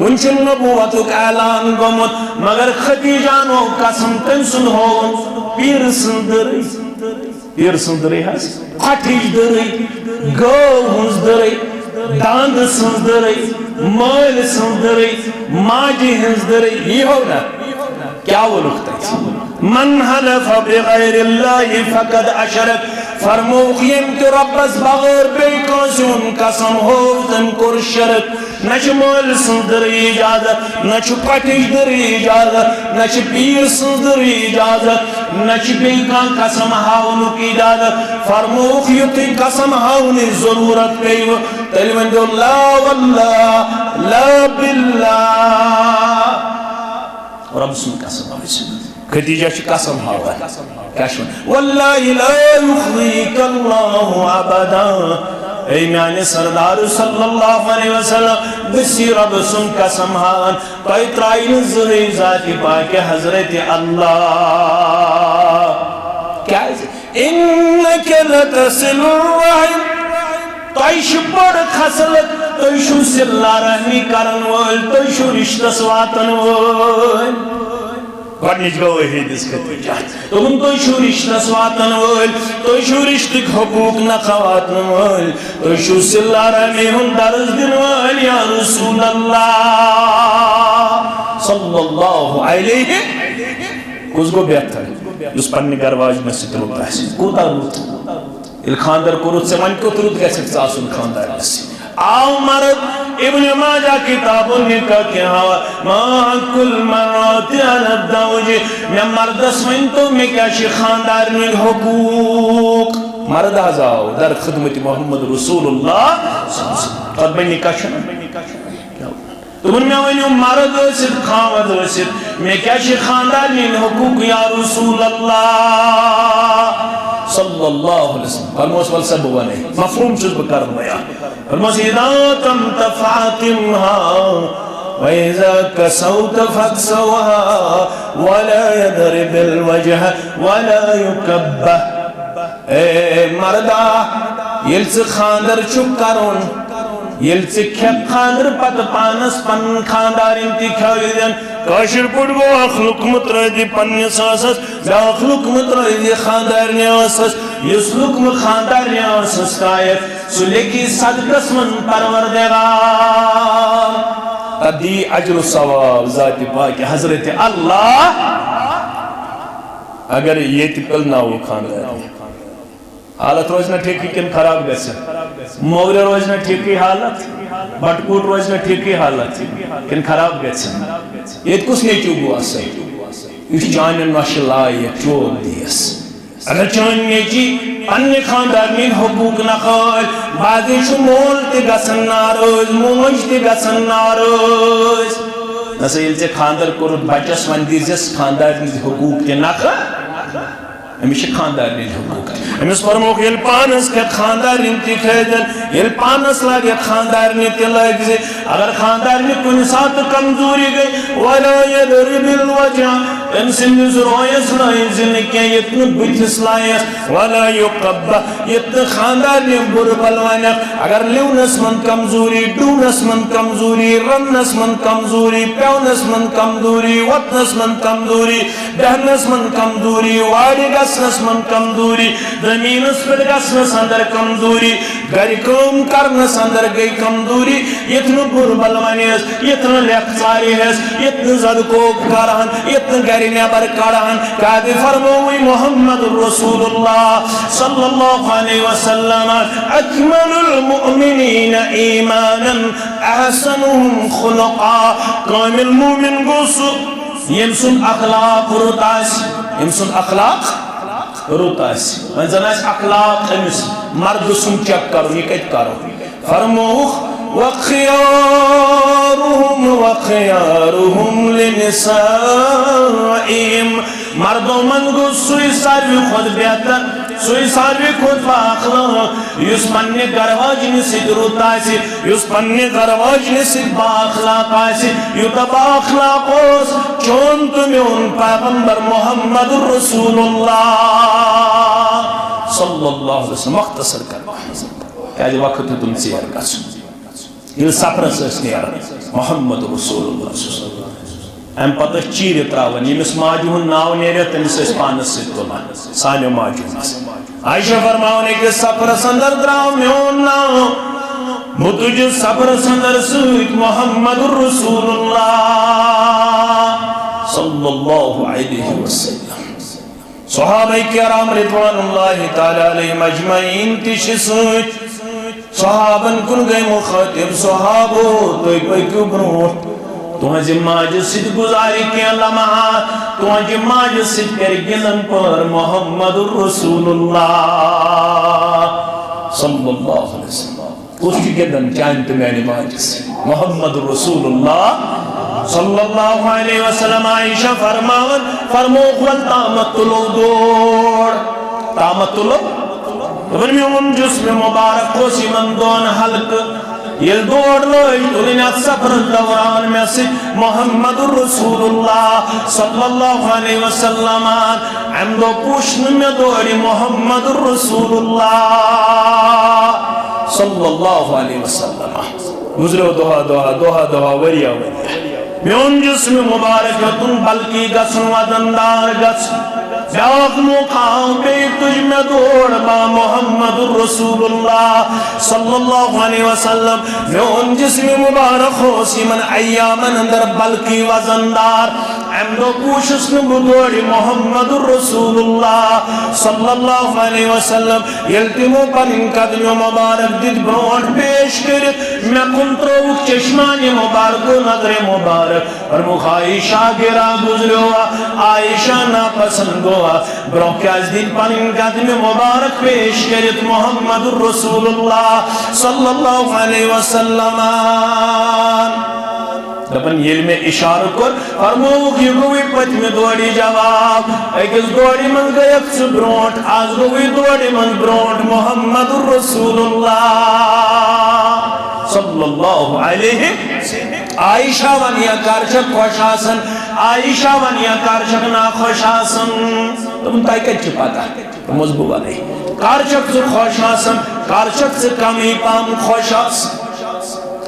وُنہِ چھُنہٕ نبوتُک اعلان گوٚمُت، مگر خدیجہ ہن ہوو قسم، کٔمۍ سُنٛد ہووُن؟ پیٖرٕ سٕنٛز دٔرٕے۔ پیٖرٕ سٕنٛز دٔرٕے حظ، کھۄٹھِچ دٔرٕے، گٲو ہٕنٛز دٔرٕے، داندٕ سٕنٛز دٔرٕے، مٲلۍ سٕنٛز دٔرٕے، ماجہِ ہٕنٛز دٔرٕے، یی ہو نا؟ کیٛاہ ووٚنُکھ تَتہِ؟ من حلف بغیر اللہ فقد اشرک۔ فرمووُکھ، ییٚمۍ تہِ رۄبس بغٲر بیٚیہِ کٲنٛسہِ ہُنٛد قسم ہوو، تٔمۍ کوٚر شرک۔ نہ چھِ مٲلۍ سٕنٛز دٕرٕے اجازت، نہ چھُ کۄٹھِچ دٕرٕے اجازت، نہ چھِ پیٖر سٕنٛز دٕرٕے اجازت، نہ چھِ بیٚیہِ کانٛہہ قسم ہاونُک اجازت۔ فرمووُکھ، یُتھُے قسم ہاونٕچ ضروٗرت پیٚیہِ، تیٚلہِ ؤنۍزیو، لا واللہ، لا باللہ۔ رۄب سُنٛد قسم ہٲوِتھ۔ خدیجہ چھِ قسم ہاوان۔ کیٛاہ چھِ وَنان؟ واللہ لا یخزیک اللہ ابدا۔ اے میانہِ سردار صلی اللہ علیہ وسلم، بہٕ چھُسے رۄب سُنٛد قسم ہاوان، تۄہہِ ترٛایہِ نہٕ زٕہٕے ذاتِ پاکہِ حضرت اللہ۔ کیٛازِ؟ انک لتصل الرحم۔ تۄہہِ چھِ بٔڑ خصلت، تُہۍ چھِو صلہ رحمی کرن وٲلۍ، تُہۍ چھِو رشتس واتن وٲلۍ۔ گۄڈٕنِچ گوٲہی دِژ خدیجہ۔ دوٚپُن، تُہۍ چھِو رشتس واتن وٲلۍ، تُہۍ چھِو رشتٕکۍ حقوٗق نکھٕ واتن وٲلۍ، تُہۍ چھِو صلہ رحمی ہُنٛد درس دِنہٕ وٲلۍ، یا رسول اللہ صلی اللہ علیہ۔ کُس گوٚو بہتر؟ یُس پننہِ گرٕ واجنہِ سۭتۍ رُت آسہِ۔ کوٗتاہ رُت؟ ییٚلہِ خانٛدر کوٚرُتھ ژےٚ، وۄنۍ کیُتھ رُت گژھِ ژےٚ آسُن خانٛدارنہِ سۭتۍ؟ آو مرد، ابن ماجہ کتاب النکاح کہِ حوالہٕ، ما حق المرأة علی الزوج، مےٚ مردس ؤنۍ تو، مےٚ کیٛاہ چھِ خانٛدارنہِ ہٕنٛدۍ حقوٗق؟ مرد حظ آو در خدمت محمد رسول اللہ صلی اللہ علیہ وسلم۔ خطبہ نکاح چھُنہ؟ دوٚپُن، مےٚ ؤنِو، مرد ٲسِتھ، خاوند ٲسِتھ، مےٚ کیٛاہ چھِ خانٛدارنہِ ہٕنٛدۍ حقوٗق یا رسول اللہ صلی اللہ علیہ وسلم؟ فرموس، وَلہٕ سا بہٕ وَنَے، مفہوٗم چھُس بہٕ کران بیان۔ فرموس، اذا طمت فاطمها واذا کسوت فاکسوها ولا یضرب الوجه ولا یکبہ۔ اے مردا، ییٚلہِ ژٕ خانٛدر چھُکھ کرُن، ییٚلہِ ژٕ کھٮ۪کھ خانٛدرٕ پتہٕ پانس پنُن خانٛدارِنۍ تہِ کھیٲوِزٮ۪ن۔ کٲشِر پٲٹھۍ گوٚو، اکھ لُقمہٕ ترٲوزِ پننِس ٲسس، بیٛاکھ لُقمہٕ ترٲوزِ خانٛدارنہِ ٲسس۔ یُس لُقمہٕ خانٛدارنہِ ٲسس ترٛایَکھ، سُہ لیکھی صدقس منٛز پروردگار۔ تتھ دی اجر و ثواب ذاتِ پاکہِ حضرت اللہ۔ اگر ییٚتہِ پِلناوو خانٛدارنہِ، حالت روزِ نہ ٹھیکٕے کِنہٕ خراب گژھِ؟ مورِ روزِ نہ ٹھیکٕے حالت؟ بٹہٕ کوٗٹ روزِ نہ ٹھیکٕے حالت کِنہٕ خراب گژھِ؟ ییٚتہِ کُس نیٚچوٗ گوٚو اصل؟ یُس چانہِ نۄشہِ لایق چوب دِیس۔ اگر چٲنۍ نیٚچی پننہِ خانٛدارنہِ ہٕنٛدۍ حقوٗق نہ کھٲلۍ، بعضے چھُ مول تہِ گژھان ناراض، موج تہِ گژھان ناراض۔ نسا ییٚلہِ ژےٚ خانٛدر کوٚرُتھ بچس، وۄنۍ دیٖزٮ۪س خانٛدارنہِ ہٕنٛدۍ حقوٗق تہِ نکھٕ۔ أمِس چھِ خانٛدارنہِ ہٕنٛدۍ حقوٗق۔ أمِس فرمووُکھ، ییٚلہِ پانس کھٮ۪کھ خانٛدارنہِ تہِ کھٲلۍزٮ۪ن، ییٚلہِ پانس لاگکھ خانٛدارنہِ تہِ لٲگزِ۔ اگر خانٛدارنہِ کُنہِ ساتہٕ کمزوری گٔے، ولا یضرب الوجہ، أمۍ سٕنٛدِس رویس لٲیزِ نہٕ کینٛہہ، یُتھ نہٕ بٕتھِس لایس، ولا یقبح، یُتھ نہٕ خانٛدارنہِ بُرٕ بل ونکھ۔ اگر لِونس منٛز کمزوری، ڈُونس منٛز کمزوری، رننس منٛز کمزوری، پٮ۪ونس منٛز کمزوری، وۄتھنس منٛز کمزوری، بیہنس منٛز کمزوری، وارِ گژھنس منٛز کمزوری، زمینس پٮ۪ٹھ گژھنس اندر کمزوری، گرِ کٲم کرنس اندر گٔے کمزوری، یتھ نہٕ بُرٕ بل ونیس، یتھ نہٕ لیکھ ژارِ ہٮ۪س، یتھ نہٕ زدٕ کوپ کرہن، یتھ نہٕ گرِ نٮ۪بر کڑہن۔ کیازِ فرمووٕے محمد رسول اللہ صلی اللہ علیہ وسلم، اکمل المؤمنین ایمانا احسنهم خلقا۔ کامل مومن گوٚو سُہ، ییٚمۍ سُنٛد اخلاق رُت آسہِ، ییٚمۍ سُنٛد اخلاق رُت آسہِ۔ وۄنۍ زن آسہِ اخلاق أمِس مردٕ سُنٛد چیک کرُن، یہِ کتہِ کرو؟ فرمووُکھ، وخیارهم وخیارهم لنسائهم۔ مردو منٛز گوٚو سُے ساروی کھۄتہٕ بہتر، سُے ساروی کھۄتہٕ با اخلاق، یُس پننہِ گرٕ واجنہِ سۭتۍ رُت آسہِ، یُس پننہِ گرٕ واجنہِ سۭتۍ با اخلاق آسہِ، یوٗتاہ با اخلاق اوس چون تہٕ میون پیغمبر محمد رسول اللہ صلی اللہ علیہ وسلم۔ مختصر کرنہٕ، کیازِ وقت ہیوٚتُن ژیر گژھُن۔ ییٚلہِ سفرس ٲسۍ نیران محمد رسول اللہ صلی اللہ علیہ وسلم، امہِ پتہٕ ٲسۍ چیٖرِ تراوان، ییٚمِس ماجہِ ہُنٛد ناو نیرِ، تٔمِس ٲسۍ پانس سۭتۍ تُلان، سانیو ماجہِ ہُنٛد۔ عائشہ فرماوان، أکِس سفرس اندر درٛاو میون ناو، بہٕ تُجِس سفرس اندر سۭتۍ محمد رسول اللہ صلی اللہ علیہ وسلم۔ صحابہ کرام رضوان اللہ تعالیٰ علیہم اجمعین تہِ چھِ سۭتۍ۔ صحابن کُن گٔے مخاطب، صحابو، تُہۍ پٔکِو برونٛٹھ۔ تُہنٛزِ ماجہِ سۭتۍ گُزارِ کینٛہہ لمحات، تُہنٛزِ ماجہِ سۭتۍ کرِ گِنٛدن پٲر محمد رسول اللہ صلی اللہ علیہ وسلم۔ کُس چھُ گِنٛدان چانہِ تہٕ میانہِ ماجہِ سۭتۍ؟ محمد رسول اللہ صلی اللہ علیہ وسلم۔ عائشہ فرماوان، فرمووُکھ، "ول تامتھ تُلو دور۔" تامتھ تُلو؟ دوٚپُن، میون جسم مبارک اوس یِمن دۄن ہلکہٕ۔ ییٚلہِ دور لٲج تُلٕنۍ اتھ سفرس دوران مےٚ سۭتۍ محمد رسول اللہ صلی اللہ علیہ وسلم، امہِ دۄہ پوچھ نہٕ مےٚ دورِ محمد رسول اللہ صلی اللہ علیہ وسلم۔ گُزریو دۄہا دۄہا، دۄہا دۄہا، ؤریا ؤریا۔ میون جسم مبارک ہیوٚتُن بلکہِ گژھُن وزن دار گژھُن۔ بیاکھ موقع آو بیٚیہِ تُج مےٚ دور با محمد رسول اللہ صلی اللہ علیہ وسلم۔ میون جسم مبارک اوس یِمن ایامن اندر بلکہِ وزن دار۔ امہِ دۄہ پوٗچھُس نہٕ بہٕ دورِ محمد رسول اللہ صلی اللہ علیہ وسلم۔ ییٚلہِ تِمو پنٕنۍ قدمہِ مبارک دِتۍ برونٛٹھ پیش کٔرِتھ، مےٚ کُن ترٲوُکھ چشمانِ مبارک و نظرِ مبارک۔ فرمووُکھ، عائشہ گرا گزریوا، عائشہ ناپسند گوا۔ برونٛہہ کیٛازِ دِتۍ پنٕنۍ قدمہِ مبارک پیش کٔرِتھ محمد رسول اللہ صلی اللہ علیہ وسلم؟ دپان، ییٚلہِ مےٚ اشارٕ کوٚر، فرمووُکھ، یہِ گوٚوُے پٔتمہِ دورِ جواب۔ أکِس دورِ منٛز گٔیَکھ ژٕ برونٛٹھ، از گوٚوُے دورِ منٛز برونٛٹھ محمد رسول اللہ صلی اللہ علیہ۔ عائشہ ونیا کر چھکھ خۄش آسان، عائشہ ونیا کر چھکھ ناخۄش آسان۔ دوٚپُن، تۄہہِ کتہِ چھِ پتہ؟ فرموس، بہٕ ونے۔ کر چھکھ ژٕ خۄش آسان، کر چھکھ ژٕ کمٕے پہم خۄش آسان؟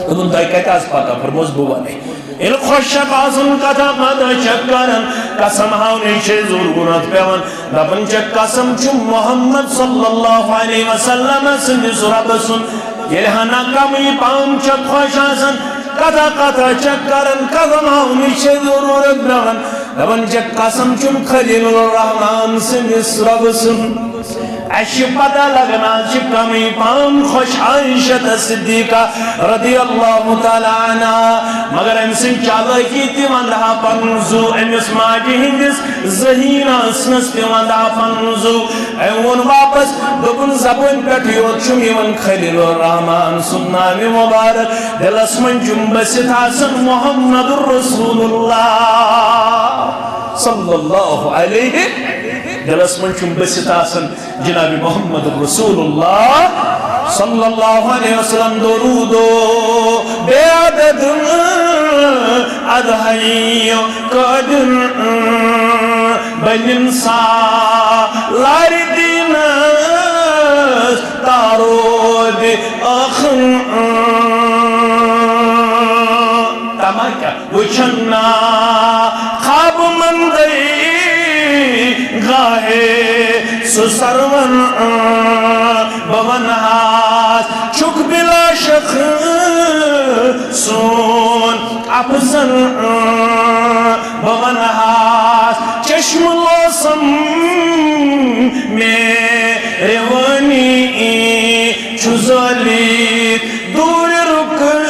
دوٚپُن، تۄہہِ کتہِ آسہِ پتہ؟ فرموس، بہٕ ونے۔ ییٚلہِ خۄش چھکھ آسان، کتھا باتھا چھکھ کران، قسم ہاونٕچ چھے ضروٗرت پٮ۪وان۔ دپان چھکھ، قسم چھُ محمد صلی اللہ علیہ وسلم سٕنٛدِس رۄبہٕ سُنٛد۔ ییٚلہِ ہنا کمٕے پہم چھکھ خۄش آسان، کتھا کتھا چھکھ کران، قسم ہاونٕچ چھے ضروٗرت پٮ۪وان۔ دپان چھکھ، قسم چھُم خلیل الرحمان سٕنٛدِس رۄبہٕ سُنٛد۔ اسہِ چھِ پتہ لگان، از چھِ کمٕے پہم خۄش عائشہ صدیقہ رضی اللہ تعالیٰ عنہا، مگر أمۍ سٕنٛز چالٲکی تہِ ونٛدٕ ہا پنُن زُو، أمِس ماجہِ ہٕنٛدِس ذہین آسنس تہِ ونٛدٕ ہا پنُن زُو۔ أمۍ ووٚن واپس، دوٚپُن، زبٲنۍ پٮ۪ٹھٕے یوت چھُم یِوان خلیل الرحمان سُنٛد نامِ مبارک، دلس منٛز چھُم بٔسِتھ آسان محمد رسول اللہ صلی اللہ علیہ، دلس منٛز چھُم بٔسِتھ آسان جناب محمد رسول اللہ صلی اللہ علیہ وسلم۔ درود و بے عدد ادہیو قادر بنن سالار دینس تارود آخر۔ تمام کیا؟ وچھن نا خواب مندے گاہے سُہ سرون بہ ونہاس چھُکھ بلا شک سون افسن بہ ونہاس چشم لوسم مہربانی چھُ زٲلِتھ دوٗرِ رُکہٕ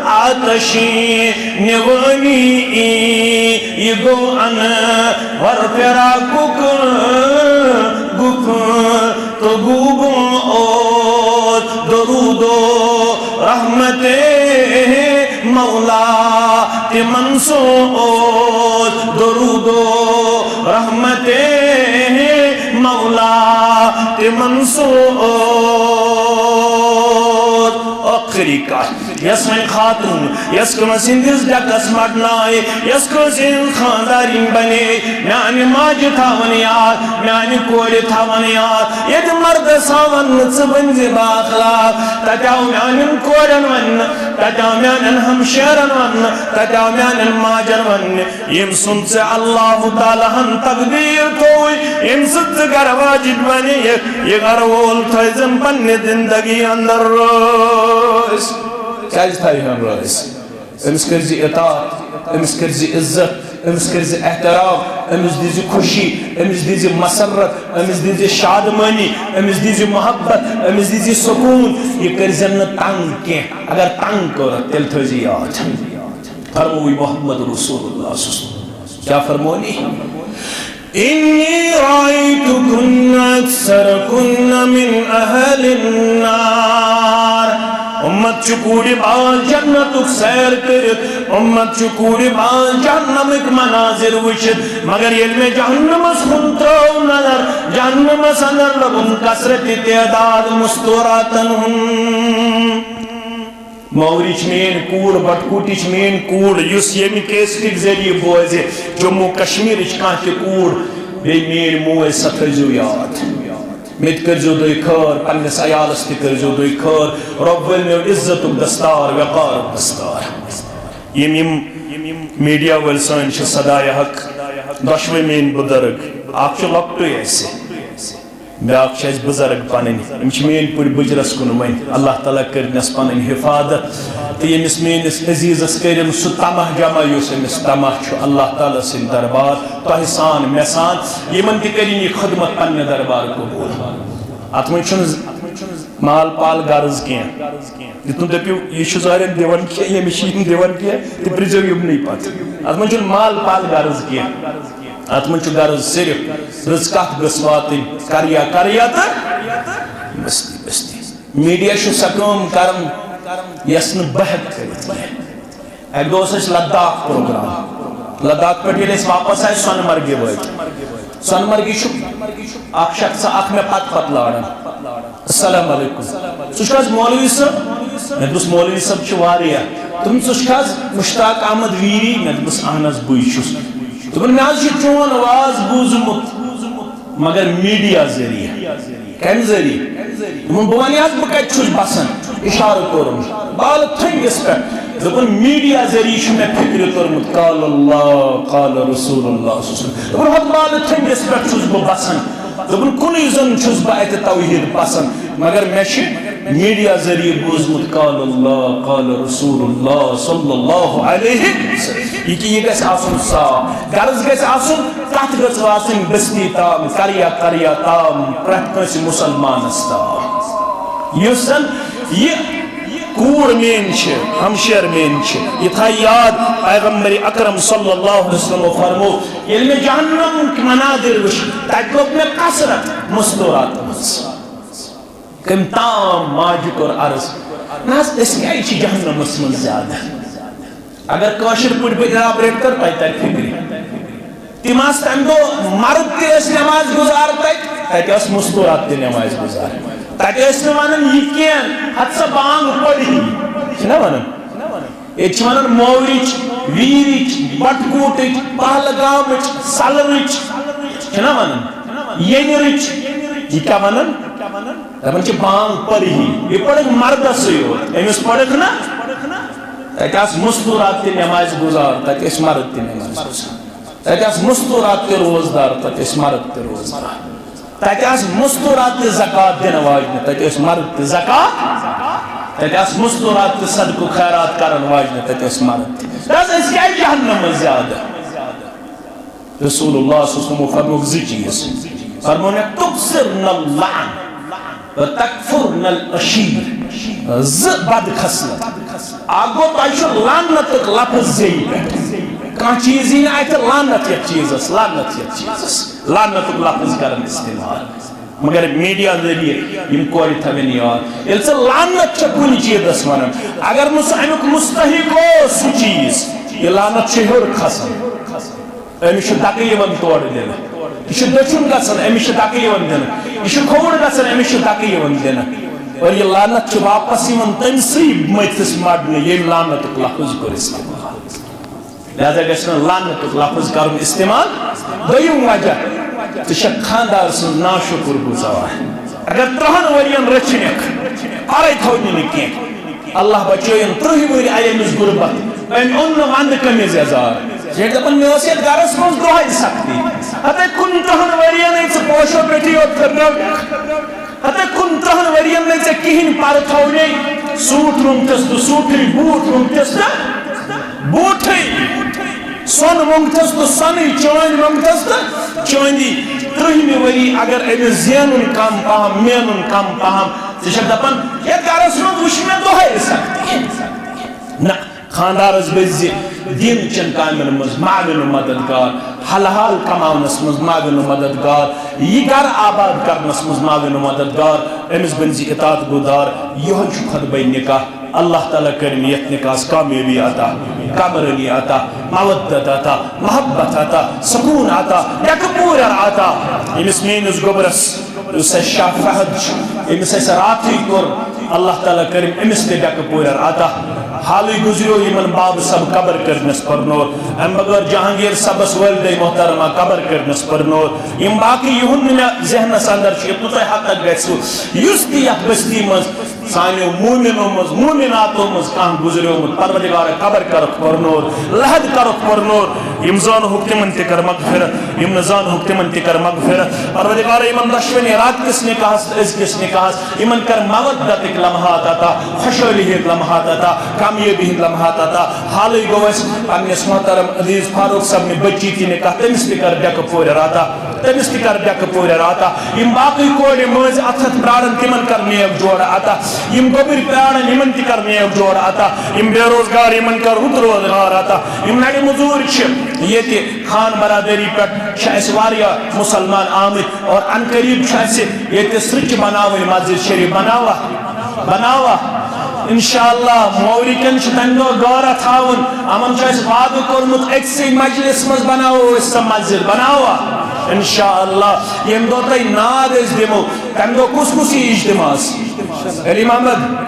آتشی نِوٲنی۔ یہِ گوٚو انور فراقُک گُپھ تہٕ گوٗبُن اوس۔ درود و رحمت مولا تِمن سُنٛد اوس۔ درود و رحمت مولا تِمن سُنٛد اوس۔ ٲخری کتھ، یۄس وۄنۍ خاتون، یۄس کٲنٛسہِ ہٕنٛدِس ڈیکس مٹنایہِ، یۄس کٲنٛسہِ ہٕنٛز خانٛدارِنۍ بنے، میانہِ ماجہِ تھاوان یاد، میانہِ کورِ تھاوان یاد۔ ییٚتہِ مردس آو وننہٕ، ژٕ بٔنۍ زِ با اخلاق، تتہِ آو میانٮ۪ن کورٮ۪ن وننہٕ، تتہِ آو میانٮ۪ن ہمشیرن وننہٕ، تتہِ آو میانٮ۪ن ماجن وننہٕ۔ ییٚمۍ سُنٛد ژےٚ اللہ تعالیٰ ہن تقدیٖر تھووُے، ییٚمۍ سۭتۍ ژٕ گرٕ واجِنۍ بنے، یہِ گرٕ وول تھٲوزٮ۪ن پننہِ زندگی اندر رٲضۍ۔ کیازِ تھاوِ ہن رٲضۍ؟ أمِس کٔرزِ اطاعت، أمِس کٔرزِ عزت، أمِس کٔرزِ احترام، أمِس دیٖزِ خوشی، أمِس دیٖزِ مسرت، أمِس دیٖزِ شادمٲنی، أمِس دیٖزِ محبت، أمِس دیٖزِ سکوٗن۔ یہِ کٔرزٮ۪ن نہٕ تنگ کینٛہہ۔ اگر تنگ کوٚرُتھ، تیٚلہِ تھٲوزِ یاد۔ فرمووُے محمد رسول اللہ صلی اللہ علیہ وسلم۔ کیٛاہ فرموونی؟ إني رأيتكن أكثركن من أهل النار۔ اُمت چھُ کوٗرِ باز جنتُک سیر کٔرِتھ، اُمت چھُ کوٗرِ باز جہنمٕکۍ مناظر وٕچھِتھ، مگر ییٚلہِ مےٚ جہنمس کُن ترٲو نظر، جہنمس اندر لوٚبُم کثرت تعداد مستوراتن ہُنٛد۔ مورِچ میٲنۍ کوٗر، بٹکوٹِچ میٲنۍ کوٗر، یُس ییٚمہِ کیسٹٕکۍ ذٔریعہٕ بوزِ، جموں کشمیرٕچ کانٛہہ تہِ کوٗر، بیٚیہِ میٲنۍ موج، سۄ تھٲیزیو یاد۔ مےٚ تہِ کٔرزیو تُہۍ خٲر، پننِس عیالس تہِ کٔرزیو تُہۍ خٲر۔ رۄب وٲلۍ مےٚ عزتُک دستار، وقارُک دستار۔ یِم، یِم میٖڈیا وٲلۍ سٲنۍ چھِ صداے حق، دۄشوے میٲنۍ بُزرگ، اکھ چھُ لۄکٹُے اَسہِ، بیٛاکھ چھِ اَسہِ بُزرگ پنٕنۍ، یِم چھِ میٲنۍ پٲٹھۍ بُجرس کُن وۄنۍ۔ اللہ تعالیٰ کٔرِنَس پنٕنۍ حفاظت، تہٕ ییٚمِس میٲنِس عزیزس کٔرِن سُہ طمع جمع، یُس أمِس طمع چھُ اللہ تعالیٰ سٕنٛدِ دربار تۄہہِ سان، مےٚ سان، یِمن تہِ کٔرِن یہِ خدمت پننہِ دربار قبول۔ اتھ منٛز چھُنہٕ مال پال غرض کینٛہہ۔ یُتھ نہٕ دٔپِو، یہِ چھُ ظٲہرن دِوان کینٛہہ، ییٚمِس چھِ یِم دِوان کینٛہہ، تہِ پرٛژھِو یِمنٕے پتہٕ۔ اتھ منٛز چھُنہٕ مال پال غرض کینٛہہ۔ اتھ منٛز چھُ غرض صرف رٕژ کتھ گٔژھ واتٕنۍ، کریا کریا تہٕ بستی بستی۔ میٖڈیا چھُ سۄ کٲم کران، یۄس نہٕ بہٕ ہٮ۪کہٕ کٔرِتھ کینٛہہ۔ اَکہِ دۄہ اوس اَسہِ لداخ پروگرام۔ لداخ پٮ۪ٹھ ییٚلہِ أسۍ واپس آے، سۄنہٕ مرگہِ وٲتۍ۔ سۄنہٕ مرگہِ چھُ اکھ شخص، اکھ مےٚ پتہٕ پتہٕ لاران۔ السلام علیکم۔ ژٕ چھُکھ حظ مولوی صٲب؟ مےٚ دوٚپُس، مولوی صٲب چھِ واریاہ۔ دوٚپُن، ژٕ چھُکھ حظ مشتاق احمد ویری؟ مےٚ دوٚپُس، اہن حظ، بٕے چھُس۔ دوٚپُن، مےٚ حظ چھُ چون واز بوٗزمُت، مگر میٖڈیا ذٔریعہٕ۔ کمہِ ذٔریعہٕ؟ دوٚپُن، بہٕ وَنہٕ حظ، بہٕ کَتہِ چھُس بَسان؟ اِشارٕ کوٚرُن۔ بالہٕ تھٔنٛگِس پٮ۪ٹھ۔ دوٚپُن، میٖڈیا ذٔریعہٕ چھُ مےٚ فِکرِ توٚرمُت، قال اللہ، قال رسول اللہ صلی اللہ علیہ وسلم۔ دوٚپُن، ہۄتھ بالہٕ تھٔنٛگِس پٮ۪ٹھ چھُس بہٕ بَسان۔ دوٚپُن، کُنُے زوٚن چھُس بہٕ اَتہِ توحیٖد پَسنٛد، مگر مےٚ چھِ میٖڈیا ذٔریعہٕ بوٗزمُت، قال اللہ، قال رسول اللہ صلی اللہ علیہ وسلم۔ یہِ کہِ یہِ گژھِ آسُن صاف، غرض گژھِ آسُن، کتھ گٔژھ واتٕنۍ بستی تام، قریا قریا تام، پرٛٮ۪تھ کٲنٛسہِ مُسلمانس تام۔ یُس زن یہِ کوٗر میٲنۍ چھِ، ہمشیر میٲنۍ چھِ، یہِ تھایہِ یاد، پیغمبر اکرم صلی اللہ علیہ وسلمو فرموو، ییٚلہِ مےٚ جہنمٕکۍ مناظر وٕچھ، تتہِ لوٚب مےٚ کثرت مستوراتن ہٕنٛز۔ کٔمۍ تام ماجہِ کوٚر عرض، نہ حظ، أسۍ کیٛازِ چھِ جہنمس منٛز زیادٕ؟ اگر کٲشِر پٲٹھۍ بہٕ elaborate کرٕ، تۄہہِ ترِ فِکرِ۔ تِم آسہٕ تَمہِ دۄہ مرد تہِ ٲسۍ نٮ۪ماز گُزار تَتہِ، تَتہِ ٲس مستوٗرات تہِ نٮ۪ماز گُزار۔ تَتہِ ٲسۍ نہٕ وَنان یہِ کینٛہہ، ہَتہٕ سا بانٛگ پٔرۍ ہی، چھِنہ وَنان؟ ییٚتہِ چھِ وَنان مورِچ، ویٖرِچ، بَٹہٕ کوٗٹٕچ، پہلگامٕچ، سَلرٕچ، چھِنہ وَنان؟ ییٚنِرٕچ، یہِ کیٛاہ وَنان؟ دَپان چھِ بانٛگ پٔرۍ ہی، یہِ پٔرٕکھ مردَسٕے یوت، أمِس پٔرٕکھ نہ۔ تَتہِ آسہٕ مستوٗرات تہِ نٮ۪مازِ گُزار، تَتہِ ٲسۍ مرد تہِ نٮ۪مازِ گُزار۔ تَتہِ آسہٕ مستوٗرات تہِ روزدار، تَتہِ ٲسۍ مرد تہِ روزدار۔ تَتہِ آسہٕ مستوٗرات تہِ زکوٰۃ دِنہٕ واجنہِ، تَتہِ ٲسۍ مرد تہِ زکوٰۃ۔ تَتہِ آسہٕ مستوٗرات تہِ صدقہٕ خیرات کرن واجنہِ، تَتہِ ٲسۍ مرد تہِ۔ نہ حظ، أسۍ کیٛازِ جہنم منٛز زیادٕ؟ رسول اللہ صلی اللہ علیہ وسلم فرمووُکھ زٕ چیٖز۔ فرموو مےٚ، "تُکثِرْنَ اللَّعْنَ وَتَكْفُرْنَ الْعَشِيرَ۔" زٕ بد خصلت۔ اکھ گوٚو، تۄہہِ چھُ لعنتُک لفظ زیٚیہِ پٮ۪ٹھ۔ کانٛہہ چیٖز یی نہٕ اَتھِ، لعنت یَتھ چیٖزَس، لعنت یَتھ چیٖزَس۔ لعنتُک لفظ کران استعمال۔ مگر میٖڈیا ذٔریعہٕ یِم کورِ تھاوَن یاد۔ ییٚلہِ ژٕ لعنت چھےٚ کُنہِ چیٖزَس وَنان، اگر نہٕ سُہ اَمیُک مُستحق اوس سُہ چیٖز، یہِ لعنت چھُ ہیوٚر کھسان۔ أمِس چھُ دَکہٕ یِوان تورٕ دِنہٕ۔ یہِ چھُ دٔچھُن گژھان، أمِس چھِ دَکہٕ یِوان دِنہٕ۔ یہِ چھُ کھووُر گژھان، أمِس چھِ دَکہٕ یِوان دِنہٕ۔ اور یہِ لعنت چھُ واپس یِوان تٔمۍ سٕے مٔتھِس مَڑنہٕ، ییٚمۍ لعنتُک لفظ کوٚر استعمال۔ لہذا گژھِ نہٕ لعنتُک لفظ کرُن استعمال۔ دوٚیِم وجہ، ژٕ چھکھ خاندار سٕنٛز ناشُکُر گُزار۔ اگر ترٛہَن ؤرین رٔچھنکھ، پرے تھاونہِ نہٕ کینٛہہ، اللہ بچٲیِن، ترٕٛہہِ ؤرۍ آیہِ أمِس غُربت، أمۍ اوٚن نہٕ ونٛدٕ قمیٖض یزار۔ ییٚلہِ دَپان، مےٚ ٲس یَتھ گرس منٛز دۄہے سختی، ہتے کُنترٕٛہَن ؤرین أنۍ ژٕ پوشو پٮ۪ٹھٕے یوت کٔرنٲوِکھ۔ ہتے کُنترٕٛہَن ؤرین نَے ژےٚ کِہیٖنۍ پَرٕ تھونے، سوٗٹ روٚنگتس تہٕ سوٗٹھٕے، بوٗٹھ روٚنگتس تہٕ بوٗٹھٕے۔ سۄن مۄنگتس تہٕ سۄنٕے، چٲنۍ مۄنگتس تہٕ چٲندی۔ ترٕہمہِ ؤری اگر أمِس زینُن کم پہم، مینُن کم پہم، ژٕ چھکھ دپان، یتھ گرس منٛز وٕچھ مےٚ دۄہے سختی۔ نہ، خاندارس گژھِ زِ دین چٮ۪ن کامٮ۪ن منٛز معاون و مددگار، حلال کماونس منٛز معاون و مددگار، یہِ گرٕ آباد کرنس منٛز معاون و مددگار، أمِس بنہِ زِ اطاعت گُزار۔ یِہوٚے چھُ خطبہ نکاح۔ اللہ تعالیٰ کٔرِن یتھ نکاحس کامیٲبی عطا، کامرٲنی عطا، مودت عطا، محبت عطا، سکون عطا، ڈیکہٕ پوٗرٮ۪ر عطا۔ ییٚمِس میٲنِس گوٚبرس، یُس اَسہِ شاہ فہد چھُ، ییٚمِس اَسہِ راتھٕے کوٚر، اللہ تعالیٰ کٔرِن أمِس تہِ ڈیکہٕ پوٗرٮ۪ر عطا۔ حالٕے گُزریو یِمن باب صٲب قبر کٔرنس پرنور، امہِ بغٲر جہانگیر صٲبس والدے محترمہ قبر کٔرنس پرنور۔ یِم باقٕے یِہُنٛد نہٕ مےٚ ذہنس اندر چھُ، یوٚت نہٕ تۄہہِ حقق گژھِوٕ، یُس تہِ یتھ بستی منٛز سانیو مومنو منٛز، مومناتو منٛز کانٛہہ گُزریومُت، پروردگارا، قبر کرُکھ پرنور، لحد کرُکھ پرنور۔ یِم زانہوکھ تِمن تہِ کر مغفرت، یِم نہٕ زانہوکھ تِمن تہِ کر مغفرت۔ پروردگارا، یِمن دۄشوٕنی راتہٕ کِس نکاحس تہٕ أزکِس نکاحس، یِمن کر مودتٕکۍ لمحات عطا، خۄشحٲلی ہٕنٛدۍ لمحات عطا، کامیٲبی ہٕنٛدۍ لمحات عطا۔ حالٕے گوٚو اَسہِ پننِس محترم عزیز فاروق صٲبنہِ بچی تہِ نکاح، تٔمِس تہِ کر ڈیکہٕ پورِ عطا۔ تٔمِس تہِ کر ڈیکہٕ پورٮ۪ر عطا۔ یِم باقٕے کورِ مٲنٛزِ اَتھٕ ہٮ۪تھ پرٛارن، تِمن کر نیک جوڑٕ عطا۔ یِم گوٚبٕرۍ پرٛارن، یِمن تہِ کر نیک جوڑٕ عطا۔ یِم بے روزگار، یِمن کر رُت روزگار عطا۔ یِم نرِ مٔزوٗرۍ چھِ ییٚتہِ خان برادری پٮ۪ٹھ، چھِ اَسہِ واریاہ مُسلمان آمٕتۍ اور ان قریب چھُ اَسہِ ییٚتہِ سرٛچ بناوٕنۍ مسجد شریف۔ بناوا؟ بناوا؟ انشاءاللہ مورِکٮ۪ن چھُ تَمہِ دۄہ غٲرہ تھاوُن۔ یِمن چھُ اَسہِ وعدٕ کوٚرمُت، أکسٕے مجلس منٛز بناوو أسۍ سۄ مسجد۔ بناوا؟ انشاءاللہ۔ ییٚمہِ دۄہ تۄہہِ ناد أسۍ دِمو، تَمہِ دۄہ کُس کُس یی اجتماعس؟ علی محمد،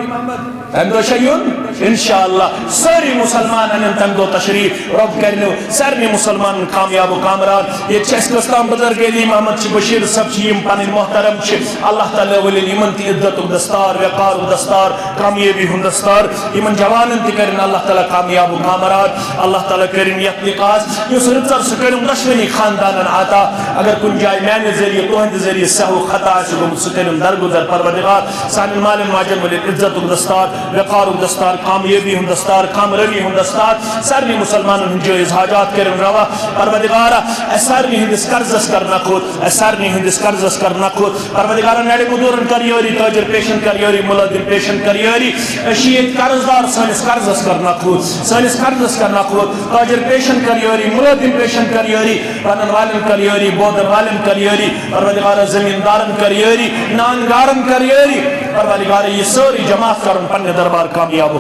تَمہِ دۄہ چھا یُن؟ انشاءاللہ۔ سٲری مُسلمان اَنن تَمہِ دۄہ تشریف۔ رۄب کَرنو سارنٕے مُسلمانن کامیاب و کامران۔ ییٚتہِ چھِ اَسہِ کٔژ تام بُزرگ، علی محمد چھِ، بشیٖر صٲب چھِ، یِم پَنٕنۍ محترم چھِ۔ اللہ تعالیٰ ؤلِن یِمن تہِ عزتُک دستار، وقارُک دستار، کامیٲبی ہُنٛد دستار۔ یِمن جوانن تہِ کٔرِن اللہ تعالیٰ کامیاب و کامران۔ اللہ تعالیٰ کٔرِن یَتھ نکاحس یُس رٕژر، سُہ کٔرِن دۄشوٕنی خاندانن عطا۔ اگر کُنہِ جایہِ میانہِ ذٔریعہٕ، تُہنٛدِ ذٔریعہٕ سہو خطا آسہِ گوٚمُت، سُہ کٔرِن درگُزر۔ پروردگار، سانٮ۪ن مالٮ۪ن ماجٮ۪ن ؤلِن عزتُک دستار، وقارُک دستار، کامیٲبی ہُنٛد دستار، کامرٲنی ہُنٛد دستار، سارنٕے مُسلمانن ہُنٛد جٲیز حاجات کٔرِن روا۔ پروردگارا، اَسہِ سارنٕے ہٕنٛدِس قرضس کر نکھوت، اَسہِ سارنٕے ہٕنٛدِس قرضس کر نکھوت۔ پروردگارا، نڑِ مزورن کر یٲری، تاجر پیشن کر یٲری، ملازم پیشن کر یٲری۔ أسۍ چھِ ییٚتہِ قرض دار، سٲنِس قرضس کر نکھوت، سٲنِس قرضس کر نکھوت۔ تاجر پیشن کر یٲری، ملازم پیشن کر یٲری، رنن والٮ۪ن کر یٲری، بودن والٮ۪ن کر یٲری۔ پروردگارا، زمیٖندارن کر یٲری، نان گارن کر یٲری۔ پروردگارا، یہِ سٲرٕے جماعت کرُن پننہِ دربار کامیاب و